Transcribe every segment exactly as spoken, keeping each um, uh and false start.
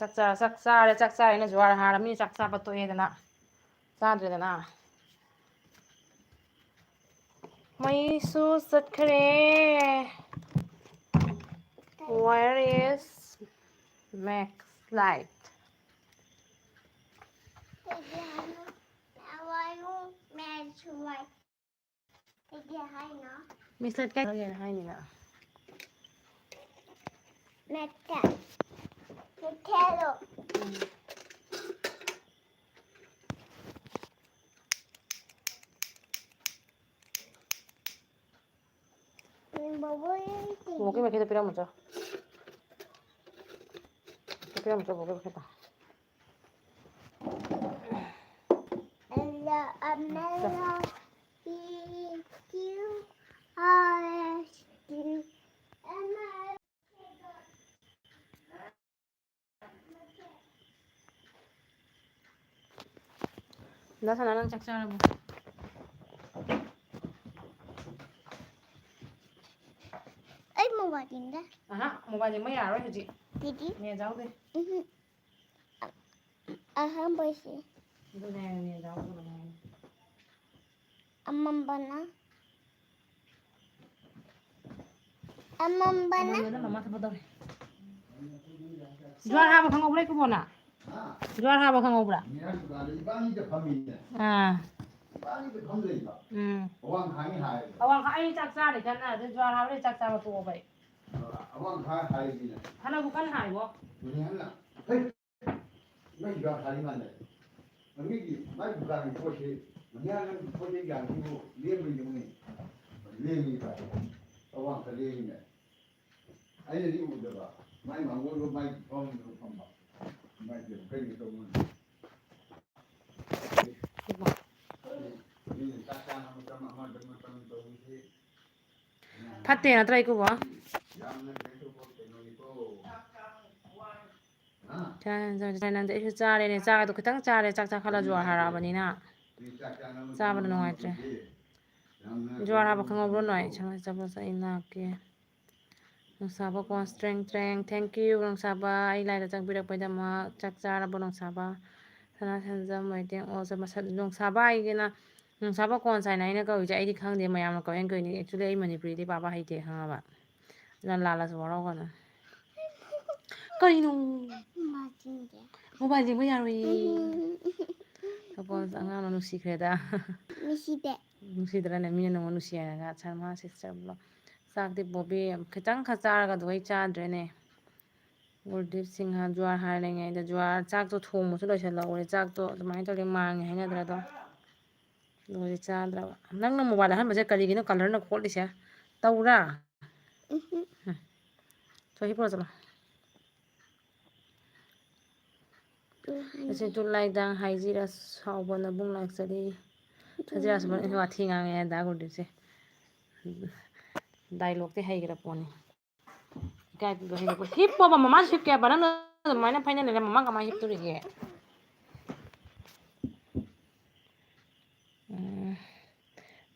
ꯆꯥꯛ ꯆꯥ-, ꯆꯥꯛ ꯆꯥꯔꯦ, ꯆꯥꯛ ꯆꯥꯔꯦꯅ ꯖꯨꯋꯥꯔ ꯍꯥꯔꯃꯤ, ꯆꯥꯛ ꯆꯥꯕ ꯇꯣꯛꯑꯦꯗꯅ꯫ ꯆꯥꯗ꯭ꯔꯦꯗꯅ꯫ ꯃꯩꯁꯨ ꯆꯠꯈ꯭ꯔꯦ꯫ Where is Max light? ꯀꯩꯒꯤ ꯍꯥꯏꯅꯣ? ꯃꯤꯁ ꯂꯥꯏꯠ ꯀꯥꯏ ꯆꯠꯈ꯭ꯔꯒꯦꯅ ꯍꯥꯏꯅꯤꯅ꯫ ꯃꯦꯠꯇ꯫ ꯃꯦꯠꯊꯦꯂꯣ꯫ ꯎꯝ꯫ ꯕꯣꯕꯣꯏ ꯂꯩꯇꯦ꯫ ꯕꯣꯕꯣꯛꯀꯤ ꯃꯩꯈꯦꯠꯇꯣ ꯄꯤꯔꯝꯃꯨꯆꯣ꯫ ꯄꯤꯔꯝꯃꯨꯆꯣ, ꯕꯣꯕꯣꯛꯀꯤ ꯃꯩꯈꯦꯠꯇꯣ꯫ L M L P Q R S T M L. ꯗꯥ ꯁꯅꯥ, ꯅꯪ ꯆꯥꯛ ꯆꯥꯔꯕꯣ? ꯑꯩ ꯃꯣꯕꯥꯏꯜ ꯌꯦꯡꯗꯦ꯫ ꯑꯍꯥ, ꯃꯣꯕꯥꯏꯜ ꯌꯦꯡꯕ ꯌꯥꯔꯔꯣꯏ ꯍꯧꯖꯤꯛ꯫ ꯀꯩꯒꯤ? ꯅꯦꯠ ꯌꯥꯎꯗꯦ꯫ ꯎꯝꯍꯨꯝ꯫ ꯑꯍꯥꯟꯕꯁꯦ꯫ ꯑꯗꯨꯅꯦ ꯍꯥꯏꯔꯦ, ꯅꯦꯠ ꯌꯥꯎꯗꯕꯅꯦ ꯍꯥꯏꯔꯦ꯫ ꯑꯃꯝꯕꯅ꯫ ꯑꯃꯝꯕꯅ꯫ ꯑꯃꯝꯕꯅ ꯃꯃꯥ ꯊꯕꯛ ꯇꯧꯔꯤ꯫ ꯖ꯭ꯋꯥꯔ ꯍꯥꯕ ꯈꯪꯍꯧꯕ꯭ꯔꯥ, ꯏꯀꯨꯕꯣ ꯅꯪ? ꯖ꯭ꯋꯥꯔ ꯍꯥꯕ ꯈꯪꯍꯧꯕ꯭ꯔꯥ? ꯉꯔꯥꯡ ꯗꯨꯀꯥꯟꯗ ꯏꯕꯥꯅꯤꯗ ꯐꯝꯃꯤꯅꯦ꯫ ꯑꯥ꯫ ꯏꯕꯥꯅꯤꯗ ꯐꯝ ꯂꯩꯕ꯫ ꯎꯝ꯫ ꯑꯋꯥꯡ ꯈꯥꯡꯉꯤ ꯍꯥꯏꯕ꯫ ꯑꯋꯥꯡ ꯈꯥ-, ꯑꯩ ꯆꯥꯛ ꯆꯥꯔꯤ ꯀꯟꯅ, ꯑꯗꯨ ꯖ꯭ꯋꯥꯔ ꯍꯥꯕꯗꯩ ꯆꯥꯛ ꯆꯥꯕ ꯇꯣꯛꯑꯕ ꯑꯩ꯫ ꯑꯋꯥꯡ ꯈꯥꯡ ꯍꯥꯏꯔꯤꯁꯤꯅꯦ꯫ ꯐꯅꯕꯨ ꯀꯟꯅ ꯍꯥꯏꯕꯣ꯫ ꯍꯦ꯫ ꯃꯩ ꯖ꯭ꯋꯥꯔ ꯍꯥꯜꯂꯤ ꯃꯥꯜꯂꯦ꯫ ꯃꯤꯒꯤ ꯃꯥꯏ ꯗꯨꯀꯥꯟꯒꯤ ꯄꯣꯠꯁꯤ, ꯃꯌꯥꯝ ꯄꯣꯠ ꯆꯩ ꯌꯥꯝꯁꯤꯕꯨ ꯂꯦꯝꯕ ꯌꯦꯡꯉꯨꯅꯦ꯫ ꯂꯦꯝꯃꯤ ꯀꯥꯏ꯫ ꯑꯋꯥꯡ ꯈꯔ ꯂꯦꯝꯃꯤꯅꯦ꯫ ꯑꯩꯅꯗꯤ ꯎꯗꯕ꯫ ꯃꯥꯏ ꯃꯥꯡꯒꯣꯜꯗꯣ ꯃꯥꯏ ꯐꯝꯗꯣ ꯐꯝꯕ꯫ ꯃꯥꯏ ꯀꯩꯅꯣ ꯀꯩꯅꯣ ꯇꯧꯕ꯫ ꯃꯤꯅ ꯆꯥꯛ ꯆꯥꯅꯕ ꯃꯇꯝ ꯑꯃꯗ ꯃꯇꯝ ꯇꯧꯔꯤꯁꯤ꯫ ꯐꯠꯇꯦ ꯅꯠꯇ꯭ꯔꯥ, ꯏꯀꯨꯕꯣ? ꯆꯥ-, ꯆꯥ-, ꯆꯥ-, ꯅꯪꯗꯤ ꯑꯩꯁꯨ ꯆꯥꯔꯦꯅꯦ꯫ ꯆꯥꯗꯣ ꯈꯤꯇꯪ ꯆꯥꯔꯦ, ꯆꯥꯛ ꯆꯥꯈꯠꯂꯁꯨ ꯍꯥꯔꯛꯑꯕꯅꯤꯅ꯫ ꯆꯥꯕꯗ ꯅꯨꯡꯉꯥꯏꯇ꯭ꯔꯦ꯫ ꯖ꯭ꯋꯥꯔ ꯍꯥꯕ ꯈꯪꯍꯧꯕ꯭ꯔꯣ ꯅꯣꯏ? ꯁꯪꯅ ꯆꯠꯄꯁꯨ ꯑꯩ ꯂꯥꯛꯀꯦ꯫ ꯅꯣꯡꯁꯥꯕ ꯀꯣꯟ ꯇ꯭ꯔꯦꯡ ꯇ꯭ꯔꯦꯡ꯫ Thank you, ꯅꯣꯡꯁꯥꯕ, ꯑꯩ live ꯆꯪꯕꯤꯔꯛꯄꯩꯗꯃꯛ꯫ ꯆꯥꯛ ꯆꯥꯔꯕꯣ, ꯅꯣꯡꯁꯥꯕ? ꯁꯅꯥ ꯁꯦꯟꯖꯝ waiting all꯫ ꯃꯁꯛ ꯅꯣꯡꯁꯥꯕ ꯍꯥꯏꯒꯦꯅ, ꯅꯣꯡꯁꯥꯕ ꯀꯣꯟ ꯁꯥꯏꯅ ꯑꯩꯅ ꯀꯧꯔꯤꯁꯦ ꯑꯩꯗꯤ ꯈꯪꯗꯦ, ꯃꯌꯥꯝꯅ ꯀꯧꯋꯦꯅ ꯀꯧꯔꯤꯅꯤ꯫ Actually, ꯑꯩ ꯃꯅꯤꯄꯨꯔꯤꯗꯤ ꯄꯥꯕ ꯍꯩꯇꯦ, ꯈꯪꯉꯕ? ꯅꯪ ꯂꯥꯜꯂꯁꯨ ꯋꯥꯔꯧꯒꯅꯨ꯫ ꯀꯩꯅꯣ? ꯃꯥ ꯆꯤꯡꯒꯦ꯫ Mobile ꯌꯦꯡꯕ ꯌꯥꯔꯣꯏꯌꯦ꯫ ꯎꯝ꯫ ꯁꯒꯣꯜꯁꯦ ꯑꯉꯥꯡꯅ ꯅꯨꯡꯁꯤꯈ꯭ꯔꯦꯗ꯫ ꯅꯨꯡꯁꯤꯗꯦ꯫ ꯅꯨꯡꯁꯤꯗ꯭ꯔꯅꯦ? ꯃꯤꯅ ꯅꯪꯉꯣꯟ ꯅꯨꯡꯁꯤ ꯍꯥꯏꯔꯒ꯫ ꯁꯔꯃꯥ sister ꯕ꯭ꯂꯣ-, ꯆꯥꯛꯇꯤ ꯕꯣꯕꯤ ꯈꯤꯇꯪ ꯈꯛ ꯆꯥꯔꯒ ꯑꯗꯨꯒ ꯑꯩ ꯆꯥꯗ꯭ꯔꯦꯅꯦ꯫ ꯒꯨꯔꯗꯤꯞ ꯁꯤꯡꯍ ꯖ꯭ꯋꯥꯔ ꯍꯥꯏꯔꯤꯉꯩꯗ ꯖ꯭ꯋꯥꯔ, ꯆꯥꯛꯇꯣ ꯊꯣꯡꯕꯁꯨ ꯂꯣꯏꯁꯤꯜꯍꯧꯔꯦ꯫ ꯆꯥꯛꯇꯣ ꯑꯗꯨꯃꯥꯏꯅ ꯇꯧꯔꯗꯤ ꯃꯥꯡꯉꯦ ꯍꯥꯏꯅꯗ꯭ꯔꯗꯣ? ꯂꯣꯏꯔꯦ ꯆꯥꯗ꯭ꯔꯕ꯫ ꯅꯪꯅ mobile ꯑꯍꯟꯕꯁꯦ ꯀꯔꯤꯒꯤꯅꯣ colourꯅ ꯈꯣꯠꯂꯤꯁꯦ? ꯇꯧꯔꯥ? ꯎꯝꯍꯨꯝ꯫ ꯎꯝ꯫ ꯊꯣꯏ, ꯍꯤꯞꯄꯨꯔꯣ ꯆꯠꯂꯣ꯫ ꯎꯝ, ꯉꯁꯤ ꯍꯥꯏꯒꯦ꯫ ꯇꯨ ꯂꯥꯏꯗꯥꯡ ꯍꯥꯏꯖꯤꯔ ꯁꯥꯎꯕ ꯅꯕꯨꯡ ꯂꯥꯛꯆꯔꯤ꯫ ꯍꯥꯏꯖꯤꯔ ꯁꯥꯎꯕ ꯎꯝ꯫ ꯋꯥꯊꯤ ꯉꯥꯡꯉꯦ ꯗꯥ ꯒꯨꯔꯗꯤꯞꯁꯦ꯫ Dialogueꯇꯤ ꯍꯩꯈ꯭ꯔ ꯄꯣꯠꯅꯤ꯫ ꯏꯀꯥꯏꯕꯤꯕ ꯍꯩꯅꯕ꯫ ꯍꯤꯞꯄꯣꯕ, ꯃꯃꯥꯁꯨ ꯍꯤꯞꯀꯦ ꯍꯥꯏꯕ꯫ ꯅꯪꯅ ꯑꯗꯨꯃꯥꯏꯅ ꯐꯩꯅ ꯂꯩꯔ ꯃꯃꯥ ꯀꯃꯥꯏꯅ ꯍꯤꯞꯇꯣꯔꯤꯒꯦ? ꯎꯝ꯫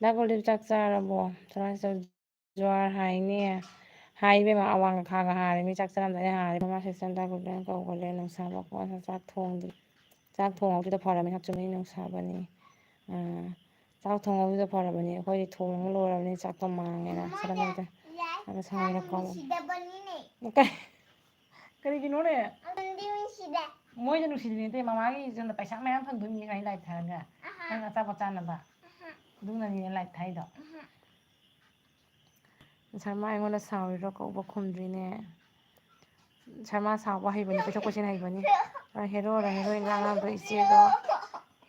ꯗꯥ ꯒꯣꯜꯗꯤꯞ ꯆꯥꯛ ꯆꯥꯔꯕꯣ? ꯆꯔꯥ ꯆꯥ-, ꯖ꯭ꯋꯥꯔ ꯍꯥꯏꯅꯦ꯫ ꯍꯥꯏ ꯏꯕꯦꯝꯃ, ꯑꯋꯥꯡꯒ ꯈꯥꯒ ꯍꯥꯔꯦ꯫ ꯃꯤ ꯆꯥꯛ ꯆꯥꯔꯝꯗꯥꯏꯗ ꯍꯥꯔꯦ꯫ ꯃꯃꯥ ꯁꯤꯁꯇꯔ ꯗꯥ ꯒꯣꯜꯗꯤꯞ ꯀꯧꯈꯠꯂꯦ꯫ ꯅꯨꯡꯁꯥꯕ ꯀꯣꯟꯅ ꯆꯥꯛ ꯊꯣꯡꯗ꯭ꯔꯤ꯫ ꯆꯥꯛ ꯊꯣꯡꯍꯧꯗ꯭ꯔꯤꯗꯣ ꯐꯔꯕꯅꯤ, ꯍꯥꯞꯆꯤꯟꯕꯅꯤ ꯅꯨꯡꯁꯥꯕꯅꯤ꯫ ꯑꯥ, ꯆꯥꯛ ꯊꯣꯡꯍꯧꯗ꯭ꯔꯤꯗꯣ ꯐꯔꯕꯅꯤ, ꯑꯩꯈꯣꯏꯗꯤ ꯊꯣꯡꯕ ꯂꯣꯏꯔꯕꯅꯤ, ꯆꯥꯛꯇꯣ ꯃꯥꯡꯉꯦꯅ꯫ ꯆꯠꯂꯝꯗꯥꯏꯗ ꯑꯗ ꯁꯥꯡꯉꯦꯅ ꯀꯧ-, ꯅꯨꯡꯁꯤꯗꯕꯅꯤꯅꯦ꯫ ꯀꯩ-, ꯀꯔꯤꯒꯤꯅꯣꯅꯦ? ꯑꯗꯨꯝꯗꯤ ꯅꯨꯡꯁꯤꯗꯦ꯫ ꯃꯣꯏꯗ ꯅꯨꯡꯁꯤꯗ꯭ꯔꯤꯅꯦ, ꯏꯇꯩ, ꯃꯃꯥꯒꯤ ꯁꯣꯝꯗ ꯄꯩꯁꯥ ꯃꯌꯥꯝ ꯐꯪꯗꯣꯏꯅꯤ ꯀꯥꯏꯅ ꯂꯥꯏ ꯊꯥꯔꯒ꯫ ꯑꯍꯥ꯫ ꯅꯪ ꯑꯆꯥꯄꯣꯠ ꯆꯥꯅꯕ꯫ ꯑꯍꯥ꯫ ꯑꯗꯨꯅꯅꯤꯅꯦ ꯂꯥꯏ ꯊꯥꯏꯗꯣ꯫ ꯑꯍꯥ꯫ ꯁꯔꯃꯥ ꯑꯩꯉꯣꯟꯗ ꯁꯥꯎꯔꯤꯔꯣ? ꯀꯧꯕ ꯈꯨꯝꯗ꯭ꯔꯤꯅꯦ꯫ ꯁꯔꯃꯥ ꯁꯥꯎꯕ ꯍꯩꯕꯅꯤ, ꯀꯣꯏꯊꯣꯛ ꯀꯣꯏꯁꯤꯟ ꯍꯩꯕꯅꯤ꯫ ꯑ, ꯍꯦꯔꯣꯔ ꯍꯦꯔꯣꯏꯟ ꯑꯉꯥꯡꯗꯣ ꯏꯆꯦꯗꯣ꯫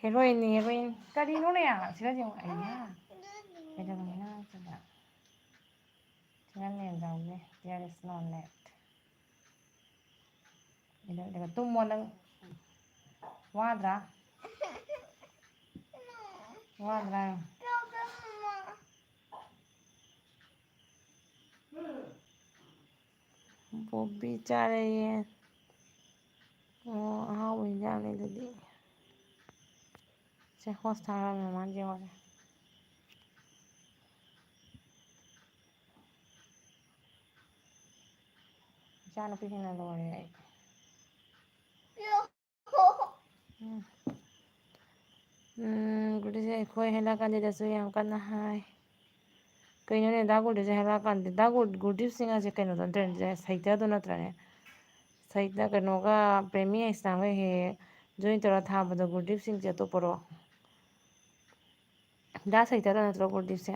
ꯍꯦꯔꯣꯏꯟꯅꯤ, ꯍꯦꯔꯣꯏꯟ꯫ ꯀꯔꯤꯅꯣꯅꯦ? ꯁꯤꯗ ꯌꯦꯡꯉꯣ, ꯑꯩꯅ꯫ ꯀꯩꯗꯧꯕꯅꯤꯅ ꯁꯤꯗ? ꯁꯤꯗ ꯅꯦꯟꯖꯥꯎꯅꯦ꯫ There is no net. ꯀꯩꯗꯧ-, ꯀꯩꯗꯧ-, ꯇꯨꯝꯃꯣ ꯅꯪ꯫ ꯋꯥꯗ꯭ꯔꯥ? ꯋꯥꯗ꯭ꯔꯥ? ꯕꯣꯕꯤ ꯆꯥꯔꯦꯌꯦ꯫ ꯑꯣ, ꯑꯍꯥꯎꯕ ꯏꯟꯖꯥꯡꯅꯤ ꯑꯗꯨꯗꯤ꯫ ꯁꯦ, ꯍꯣꯁ ꯊꯥꯔꯝꯃꯦ ꯃꯥꯅ ꯌꯦꯡꯉꯣꯁꯦ꯫ ꯏꯆꯥꯅꯨꯄꯤꯁꯤꯡꯅ ꯂꯣꯏꯔꯦ ꯑꯩ꯫ ꯎꯝ꯫ ꯎꯝ, ꯒꯨꯂꯤꯁꯦ ꯑꯩꯈꯣꯏ ꯍꯦꯂꯥ ꯀꯥꯟꯗꯤꯗꯁꯨ ꯌꯥꯝ ꯀꯟꯅ ꯍꯥꯏ꯫ ꯀꯩꯅꯣꯅꯦ, ꯗꯥ ꯒꯨꯔꯗꯤꯞꯁꯦ ꯍꯦꯂꯥ ꯀꯥꯟꯗꯤ, ꯗꯥ ꯒꯨꯔ-, ꯒꯨꯔꯗꯤꯞ ꯁꯤꯡ ꯍꯥꯏꯁꯦ ꯀꯩꯅꯣꯗꯣ ꯅꯠꯇ꯭ꯔꯅꯦ, ꯁꯍꯤꯇ꯭ꯌꯥꯗꯣ ꯅꯠꯇ꯭ꯔꯅꯦ? ꯁꯍꯤꯇ꯭ꯌꯥ ꯀꯩꯅꯣꯒ ꯄ꯭ꯔꯦꯃꯤ ꯑꯦꯁꯅꯥꯝꯒ ꯍꯦꯛ ꯍꯦꯛ join ꯇꯧꯔ ꯊꯥꯕꯗꯣ ꯒꯨꯔꯗꯤꯞ ꯁꯤꯡꯁꯦ ꯑꯇꯣꯞꯄꯔꯣ? ꯗꯥ ꯁꯍꯤꯇ꯭ꯌꯥꯗ ꯅꯠꯇ꯭ꯔꯣ ꯒꯨꯔꯗꯤꯞꯁꯦ?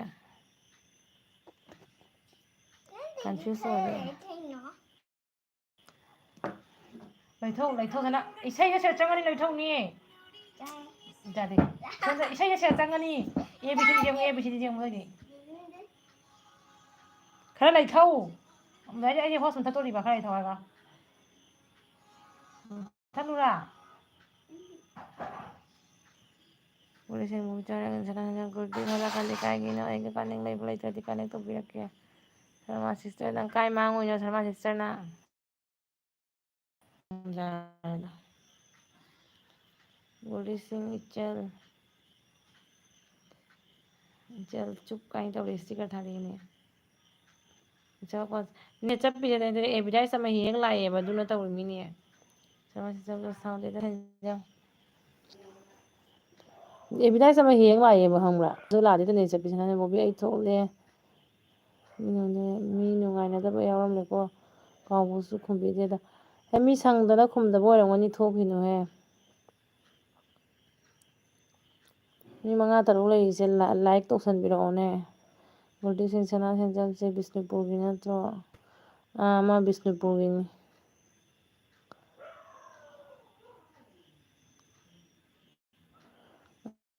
Confuse ꯑꯣꯏꯔꯦ꯫ ꯂꯩꯊꯧ, ꯂꯩꯊꯧꯗꯅ꯫ ꯏꯁꯩꯗ ꯁꯤꯗ ꯆꯪꯒꯅꯤ, ꯂꯩꯊꯧꯅꯤ꯫ ꯌꯥꯗꯦ꯫ ꯁꯣꯝꯗ ꯏꯁꯩꯗ ꯁꯤꯗ ꯆꯪꯒꯅꯤ꯫ A B C D ꯌꯦꯡꯉꯨ, A B C D ꯌꯦꯡꯉꯨ ꯅꯣꯏꯗꯤ꯫ ꯈꯔ ꯂꯩꯊꯧ꯫ ꯑꯗꯩꯗꯤ ꯑꯩꯗꯤ ꯍꯣꯁ ꯃꯨꯊꯠꯇꯣꯔꯤꯕ, ꯈꯔ ꯂꯩꯊꯧ ꯍꯥꯏꯔꯒ꯫ ꯃꯨꯊꯠꯂꯨꯔꯥ? ꯄꯨꯂꯤꯁꯁꯤꯡꯕꯨ ꯆꯥꯔꯒ ꯁꯅꯥ ꯒꯨꯔꯗꯤ ꯍꯦꯂꯥ ꯀꯥꯟꯗꯤ ꯀꯥꯏꯒꯤꯅꯣ? ꯑꯩꯒ ꯀꯥꯅꯤꯡ ꯂꯩꯕ ꯂꯩꯇ꯭ꯔꯗꯤ connect ꯇꯧꯕꯤꯔꯛꯀꯦ꯫ ꯁꯔꯃꯥ sister, ꯅꯪ ꯀꯥꯏ ꯃꯥꯡꯉꯨꯏꯅꯣ, ꯁꯔꯃꯥ sister, ꯅꯪ? ꯒꯣꯔꯤꯁꯤꯡ ꯏꯆꯜ, ꯏꯆꯜ ꯆꯨꯞ ꯀꯥꯏꯅ ꯇꯧꯔꯤ, sticker ꯊꯥꯔꯛꯏꯅꯦ꯫ ꯏꯆꯜ ꯀꯣ-, ꯅꯦ ꯆꯠꯄꯤꯗꯅ ꯑꯗꯨꯗꯤ advertise ꯑꯃ ꯍꯦꯛ ꯂꯥꯛꯑꯦꯕ, ꯑꯗꯨꯅ ꯇꯧꯔꯤꯃꯤꯅꯦ꯫ ꯁꯔꯃꯥ sister ꯁꯥꯎꯗꯦꯗ ꯁꯦꯟꯖꯦꯜ꯫ Advertise ꯑꯃ ꯍꯦꯛ ꯂꯥꯛꯑꯦꯕ, ꯈꯪꯕ꯭ꯔꯥ? ꯑꯗꯨ ꯂꯥꯛꯑꯗꯤ ꯑꯗꯨꯅꯦ ꯆꯠꯄꯤꯁꯤꯅꯅꯦ, "ꯕꯣꯕꯤ, ꯑꯩ ꯊꯣꯛꯂꯦ꯫ ꯃꯤ ꯅꯨꯡꯉꯥꯏꯅꯗꯕ ꯌꯥꯎꯔꯝꯂꯦꯀꯣ꯫ ꯀꯥꯎꯕꯁꯨ ꯈꯨꯝꯕꯤꯗꯦꯗ꯫" ꯍꯦ, ꯃꯤ ꯁꯪꯗꯅ ꯈꯨꯝꯗꯕ ꯑꯣꯏꯔꯝꯒꯅꯤ, ꯊꯣꯛꯈꯤꯅꯨꯍꯦ꯫ ꯃꯤ ꯃꯉꯥ ꯇꯔꯨꯛ ꯂꯩꯔꯤꯁꯦ ꯂꯥ-, like ꯇꯧꯁꯟꯕꯤꯔꯛꯑꯣꯅꯦ꯫ ꯒꯣꯜꯗꯤ ꯁꯤꯡ ꯁꯅꯥ ꯁꯦꯟꯖꯦꯜꯁꯦ ꯕꯤꯁꯅꯨꯄꯨꯔꯒꯤ ꯅꯠꯇ꯭ꯔꯣ? ꯑꯥ, ꯃꯥ ꯕꯤꯁꯅꯨꯄꯨꯔꯒꯤꯅꯤ꯫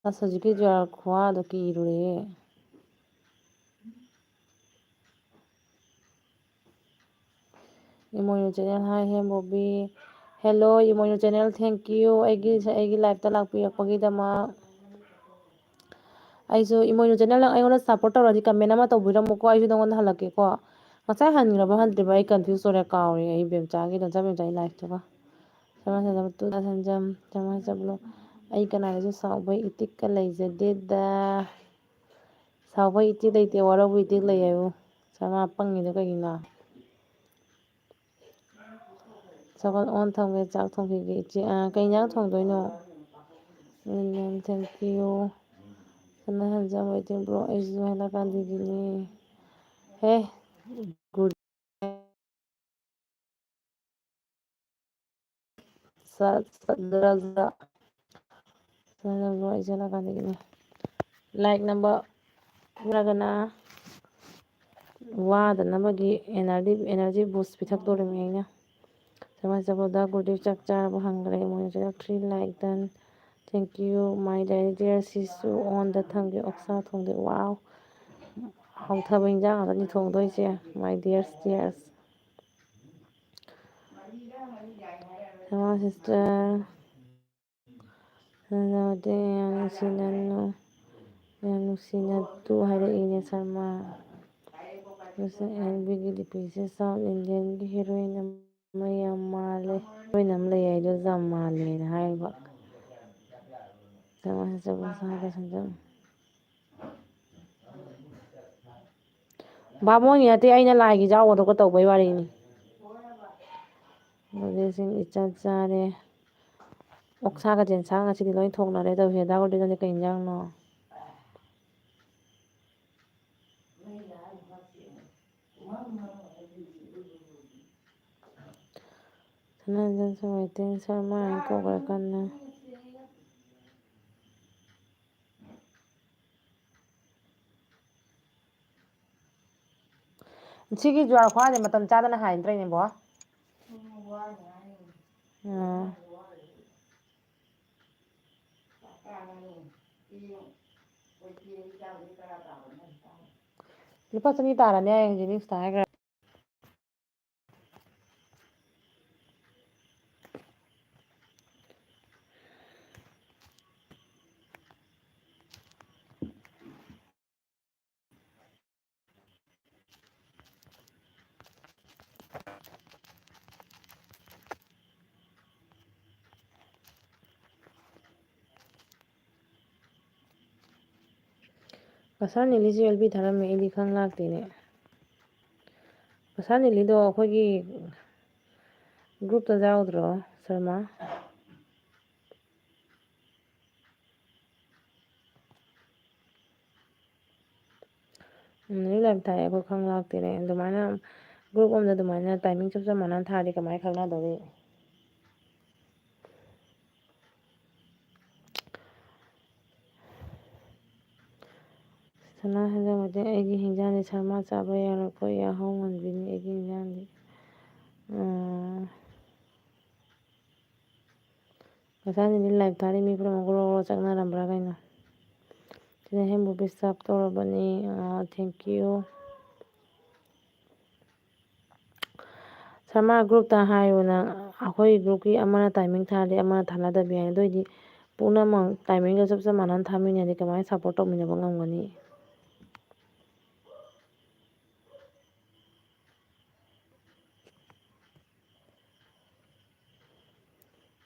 ꯑꯁ, ꯍꯧꯖꯤꯛꯀꯤ ꯖꯨꯋꯥꯔ ꯈꯨꯋꯥꯗꯣ ꯀꯤꯔꯨꯔꯦꯍꯦ꯫ ꯏꯃꯣꯏꯅꯨ channel, hi, ꯍꯦꯝ ꯕꯣꯕꯤ꯫ Hello, ꯏꯃꯣꯏꯅꯨ channel, thank you ꯑꯩꯒꯤ, ꯑꯩꯒꯤ live ꯇ ꯂꯥꯛꯄꯤꯔꯛꯄꯒꯤꯗꯃꯛ꯫ ꯑꯩꯁꯨ ꯏꯃꯣꯏꯅꯨ channel ꯅ ꯑꯩꯉꯣꯟꯗ support ꯇꯧꯔꯗꯤ comment ꯑꯃ ꯇꯧꯕꯤꯔꯝꯃꯨꯀꯣ, ꯑꯩꯁꯨ ꯅꯉꯣꯟꯗ ꯍꯜꯂꯛꯀꯦꯀꯣ꯫ ꯉꯁꯥꯏ ꯍꯟꯈ꯭ꯔꯕ ꯍꯟꯗ꯭ꯔꯤꯕ ꯑꯩ confuse ꯑꯣꯏꯔꯦ, ꯀꯥꯎꯔꯦ ꯑꯩ ꯕꯦꯝꯆꯥꯒꯤ, ꯗꯣꯟꯆꯥ ꯕꯦꯝꯆꯥꯒꯤ live ꯇꯨꯒ꯫ ꯁꯅꯥ ꯁꯦꯟꯖꯦꯜ ꯇꯨ ꯁꯅꯥ ꯁꯦꯟꯖꯦꯜ, ꯁꯅꯥ ꯁꯦꯟꯖꯦꯜ꯫ ꯑꯩ ꯀꯅꯥꯒꯤꯁꯨ ꯁꯥꯎꯕ ꯏꯇꯤꯛꯀ ꯂꯩꯖꯗꯦꯗ꯫ ꯁꯥꯎꯕ ꯏꯇꯤꯛ ꯂꯩꯇꯦ, ꯋꯥꯔꯧꯕ ꯏꯇꯤꯛ ꯂꯩ ꯍꯥꯏꯕꯨ꯫ ꯁꯅꯥ ꯄꯪꯉꯤꯗꯣ ꯀꯩꯒꯤꯅꯣ? ꯆꯥꯛꯈꯨꯝ ꯑꯣꯟ ꯊꯝꯒꯦ, ꯆꯥꯛ ꯊꯣꯡꯈꯤꯒꯦ ꯏꯆꯦ꯫ ꯑꯥ, ꯀꯩ ꯏꯟꯖꯥꯡ ꯊꯣꯡꯗꯣꯏꯅꯣ? ꯎꯝ, thank you꯫ ꯁꯅꯥ ꯍꯟꯖꯝ waiting bro, ꯑꯩꯁꯨ ꯍꯥꯏꯅ ꯀꯥꯟꯗꯒꯤꯅꯦ꯫ ꯍꯦ, good꯫ ꯁꯠ, ꯁꯠ, ꯖꯔ, ꯖꯔ꯫ ꯁꯅꯥ ꯍꯟꯖꯝ bro, ꯑꯩꯁꯨ ꯍꯥꯏꯅ ꯀꯥꯟꯗꯒꯤꯅꯦ꯫ Like number ꯅꯠꯇ꯭ꯔꯒꯅ ꯋꯥꯗꯅꯕꯒꯤ energy, energy boost ꯄꯤꯊꯛꯇꯣꯔꯤꯕꯅꯤ ꯑꯩꯅ꯫ ꯁꯃꯥꯏ ꯆꯕꯣꯗ ꯒꯨꯗꯤ ꯆꯥꯛ ꯆꯥꯔꯕ ꯍꯪꯈ꯭ꯔꯦ꯫ ꯃꯣꯏꯅ ꯁꯤꯗ three like done꯫ Thank you, my dear ꯁꯤꯁꯨ ꯑꯣꯟꯗ ꯊꯝꯒꯦ꯫ ꯑꯣꯛꯁꯥ ꯊꯣꯡꯗꯦ꯫ Wow! ꯍꯥꯎꯊꯕ ꯏꯟꯖꯥꯡ ꯉꯥꯛꯇꯅꯤ ꯊꯣꯡꯗꯣꯏꯁꯦ, my dear dears꯫ Hello, sister꯫ ꯅꯅꯥꯎꯗꯤ ꯌꯥꯝ ꯅꯨꯡꯁꯤꯅ ꯅꯨ-, ꯌꯥꯝ ꯅꯨꯡꯁꯤꯅ ꯇꯨ ꯍꯥꯏꯔꯛꯏꯅꯦ ꯁꯔꯃ꯫ ꯃꯁꯛ ꯑꯦꯜꯕꯤꯒꯤ ꯗꯤꯄꯤꯁꯦ South Indianꯒꯤ heroine ꯑꯃ ꯌꯥꯝ ꯃꯥꯜꯂꯦ꯫ Heroine ꯑꯃ ꯂꯩ ꯍꯥꯏꯗꯣ ꯌꯥꯝ ꯃꯥꯜꯂꯦꯅ ꯍꯥꯏꯔꯤꯕ꯫ ꯁꯔꯃ sister ꯃꯁꯥꯗ ꯁꯟꯖꯝ꯫ ꯕꯥꯃꯣꯟꯒꯤ ꯅꯠꯇꯦ, ꯑꯩꯅ ꯂꯥꯏꯒꯤ ꯌꯥꯎꯒꯗꯧꯕ ꯇꯧꯕꯩ ꯋꯥꯔꯤꯅꯤ꯫ ꯑꯗꯨꯗꯩꯁꯤꯡ ꯏꯆꯥ ꯆꯥꯔꯦ꯫ ꯑꯣꯛꯁꯥꯒ ꯌꯦꯟꯁꯥꯡ ꯉꯁꯤꯗꯤ ꯂꯣꯏ ꯊꯣꯡꯅꯔꯦ ꯇꯧꯔꯤꯁꯦ꯫ ꯗꯥ ꯒꯣꯜꯗꯤꯅꯗꯤ ꯀꯩ ꯏꯟꯖꯥꯡꯅꯣ? ꯁꯅꯥꯖꯟꯁꯨ waiting ꯁꯔꯃ ꯍꯥꯏꯅ ꯀꯧꯈ꯭ꯔꯦ ꯀꯟꯅ꯫ ꯁꯤꯒꯤ ꯖꯨꯋꯥꯔ ꯈ꯭ꯋꯥꯁꯦ ꯃꯇꯝ ꯆꯥꯗꯅ ꯍꯥꯏꯗ꯭ꯔꯦꯅꯦꯕꯣ꯫ ꯑꯥ꯫ ꯂꯨꯄꯥ ꯆꯅꯤ ꯇꯥꯔꯅꯤ ꯍꯥꯏ ꯍꯧꯖꯤꯛ ꯅ꯭ꯌꯨꯁꯇ ꯍꯥꯏꯈ꯭ꯔ꯫ ꯀꯁꯥꯔ ꯅꯦꯂꯤꯁꯨ ꯑꯦꯜ ꯕꯤ ꯊꯥꯔꯝꯃꯦ, ꯑꯩꯗꯤ ꯈꯪ ꯂꯥꯛꯇꯦꯅꯦ꯫ ꯀꯁꯥꯔ ꯅꯦꯂꯤꯗꯣ ꯑꯩꯈꯣꯏꯒꯤ ꯒ꯭ꯔꯨꯞꯇ ꯌꯥꯎꯗ꯭ꯔꯣ, ꯁꯔꯃ? ꯎꯝ, ꯅꯣꯏ ꯂꯥꯏꯞ ꯊꯥꯏ, ꯑꯩꯈꯣꯏ ꯈꯪ ꯂꯥꯛꯇꯦꯅꯦ꯫ ꯑꯗꯨꯃꯥꯏꯅ ꯒ꯭ꯔꯨꯞ ꯑꯃꯗ ꯑꯗꯨꯃꯥꯏꯅ ꯇꯥꯏꯃꯤꯡ ꯆꯞ ꯆꯞ ꯃꯥꯟꯅꯅ ꯊꯥꯔꯗꯤ ꯀꯃꯥꯏꯅ ꯈꯪꯅꯗꯧꯔꯤ? ꯁꯅꯥ ꯍꯦꯟꯖꯥꯡ ꯃꯩꯇꯩ, ꯑꯩꯒꯤ ꯍꯤꯟꯖꯥꯡꯗꯤ ꯁꯔꯃꯥ ꯆꯥꯕ ꯌꯥꯔꯣꯏꯀꯣ, ꯌꯥꯍꯧ ꯉꯟꯕꯤꯅꯤ ꯑꯩꯒꯤ ꯍꯤꯟꯖꯥꯡꯗꯤ꯫ ꯎꯝ꯫ ꯉꯁꯥꯏꯗꯤ ꯂꯥꯏꯞ ꯊꯥꯔꯤ ꯃꯤ ꯄꯨꯝꯅꯃꯛ ꯒ꯭ꯔꯣ ꯒ꯭ꯔꯣ ꯆꯪꯅꯔꯝꯕ꯭ꯔꯥ ꯀꯩꯅꯣ? ꯁꯤꯅ ꯍꯦꯝꯕꯨ ꯄꯤꯁ ꯁꯥꯞ ꯇꯧꯔꯕꯅꯤ꯫ ꯑꯥ, thank you꯫ ꯁꯔꯃꯥ ꯒ꯭ꯔꯨꯞꯇ ꯍꯥꯏꯌꯨ ꯅꯪ, ꯑꯩꯈꯣꯏ ꯒ꯭ꯔꯨꯞꯀꯤ ꯑꯃꯅ ꯇꯥꯏꯃꯤꯡ ꯊꯥꯔꯗꯤ ꯑꯃꯅ ꯊꯥꯅꯗꯕꯤ ꯍꯥꯏꯅ, ꯑꯗꯨ ꯑꯣꯏꯗꯤ ꯄꯨꯝꯅꯃꯛ ꯇꯥꯏꯃꯤꯡꯗꯣ ꯆꯞ ꯆꯞ ꯃꯥꯟꯅꯅ ꯊꯥꯃꯤꯟꯅꯔꯗꯤ ꯀꯃꯥꯏꯅ ꯁꯞꯄꯣꯔꯠ ꯇꯧꯃꯤꯟꯅꯕ ꯉꯝꯒꯅꯤ?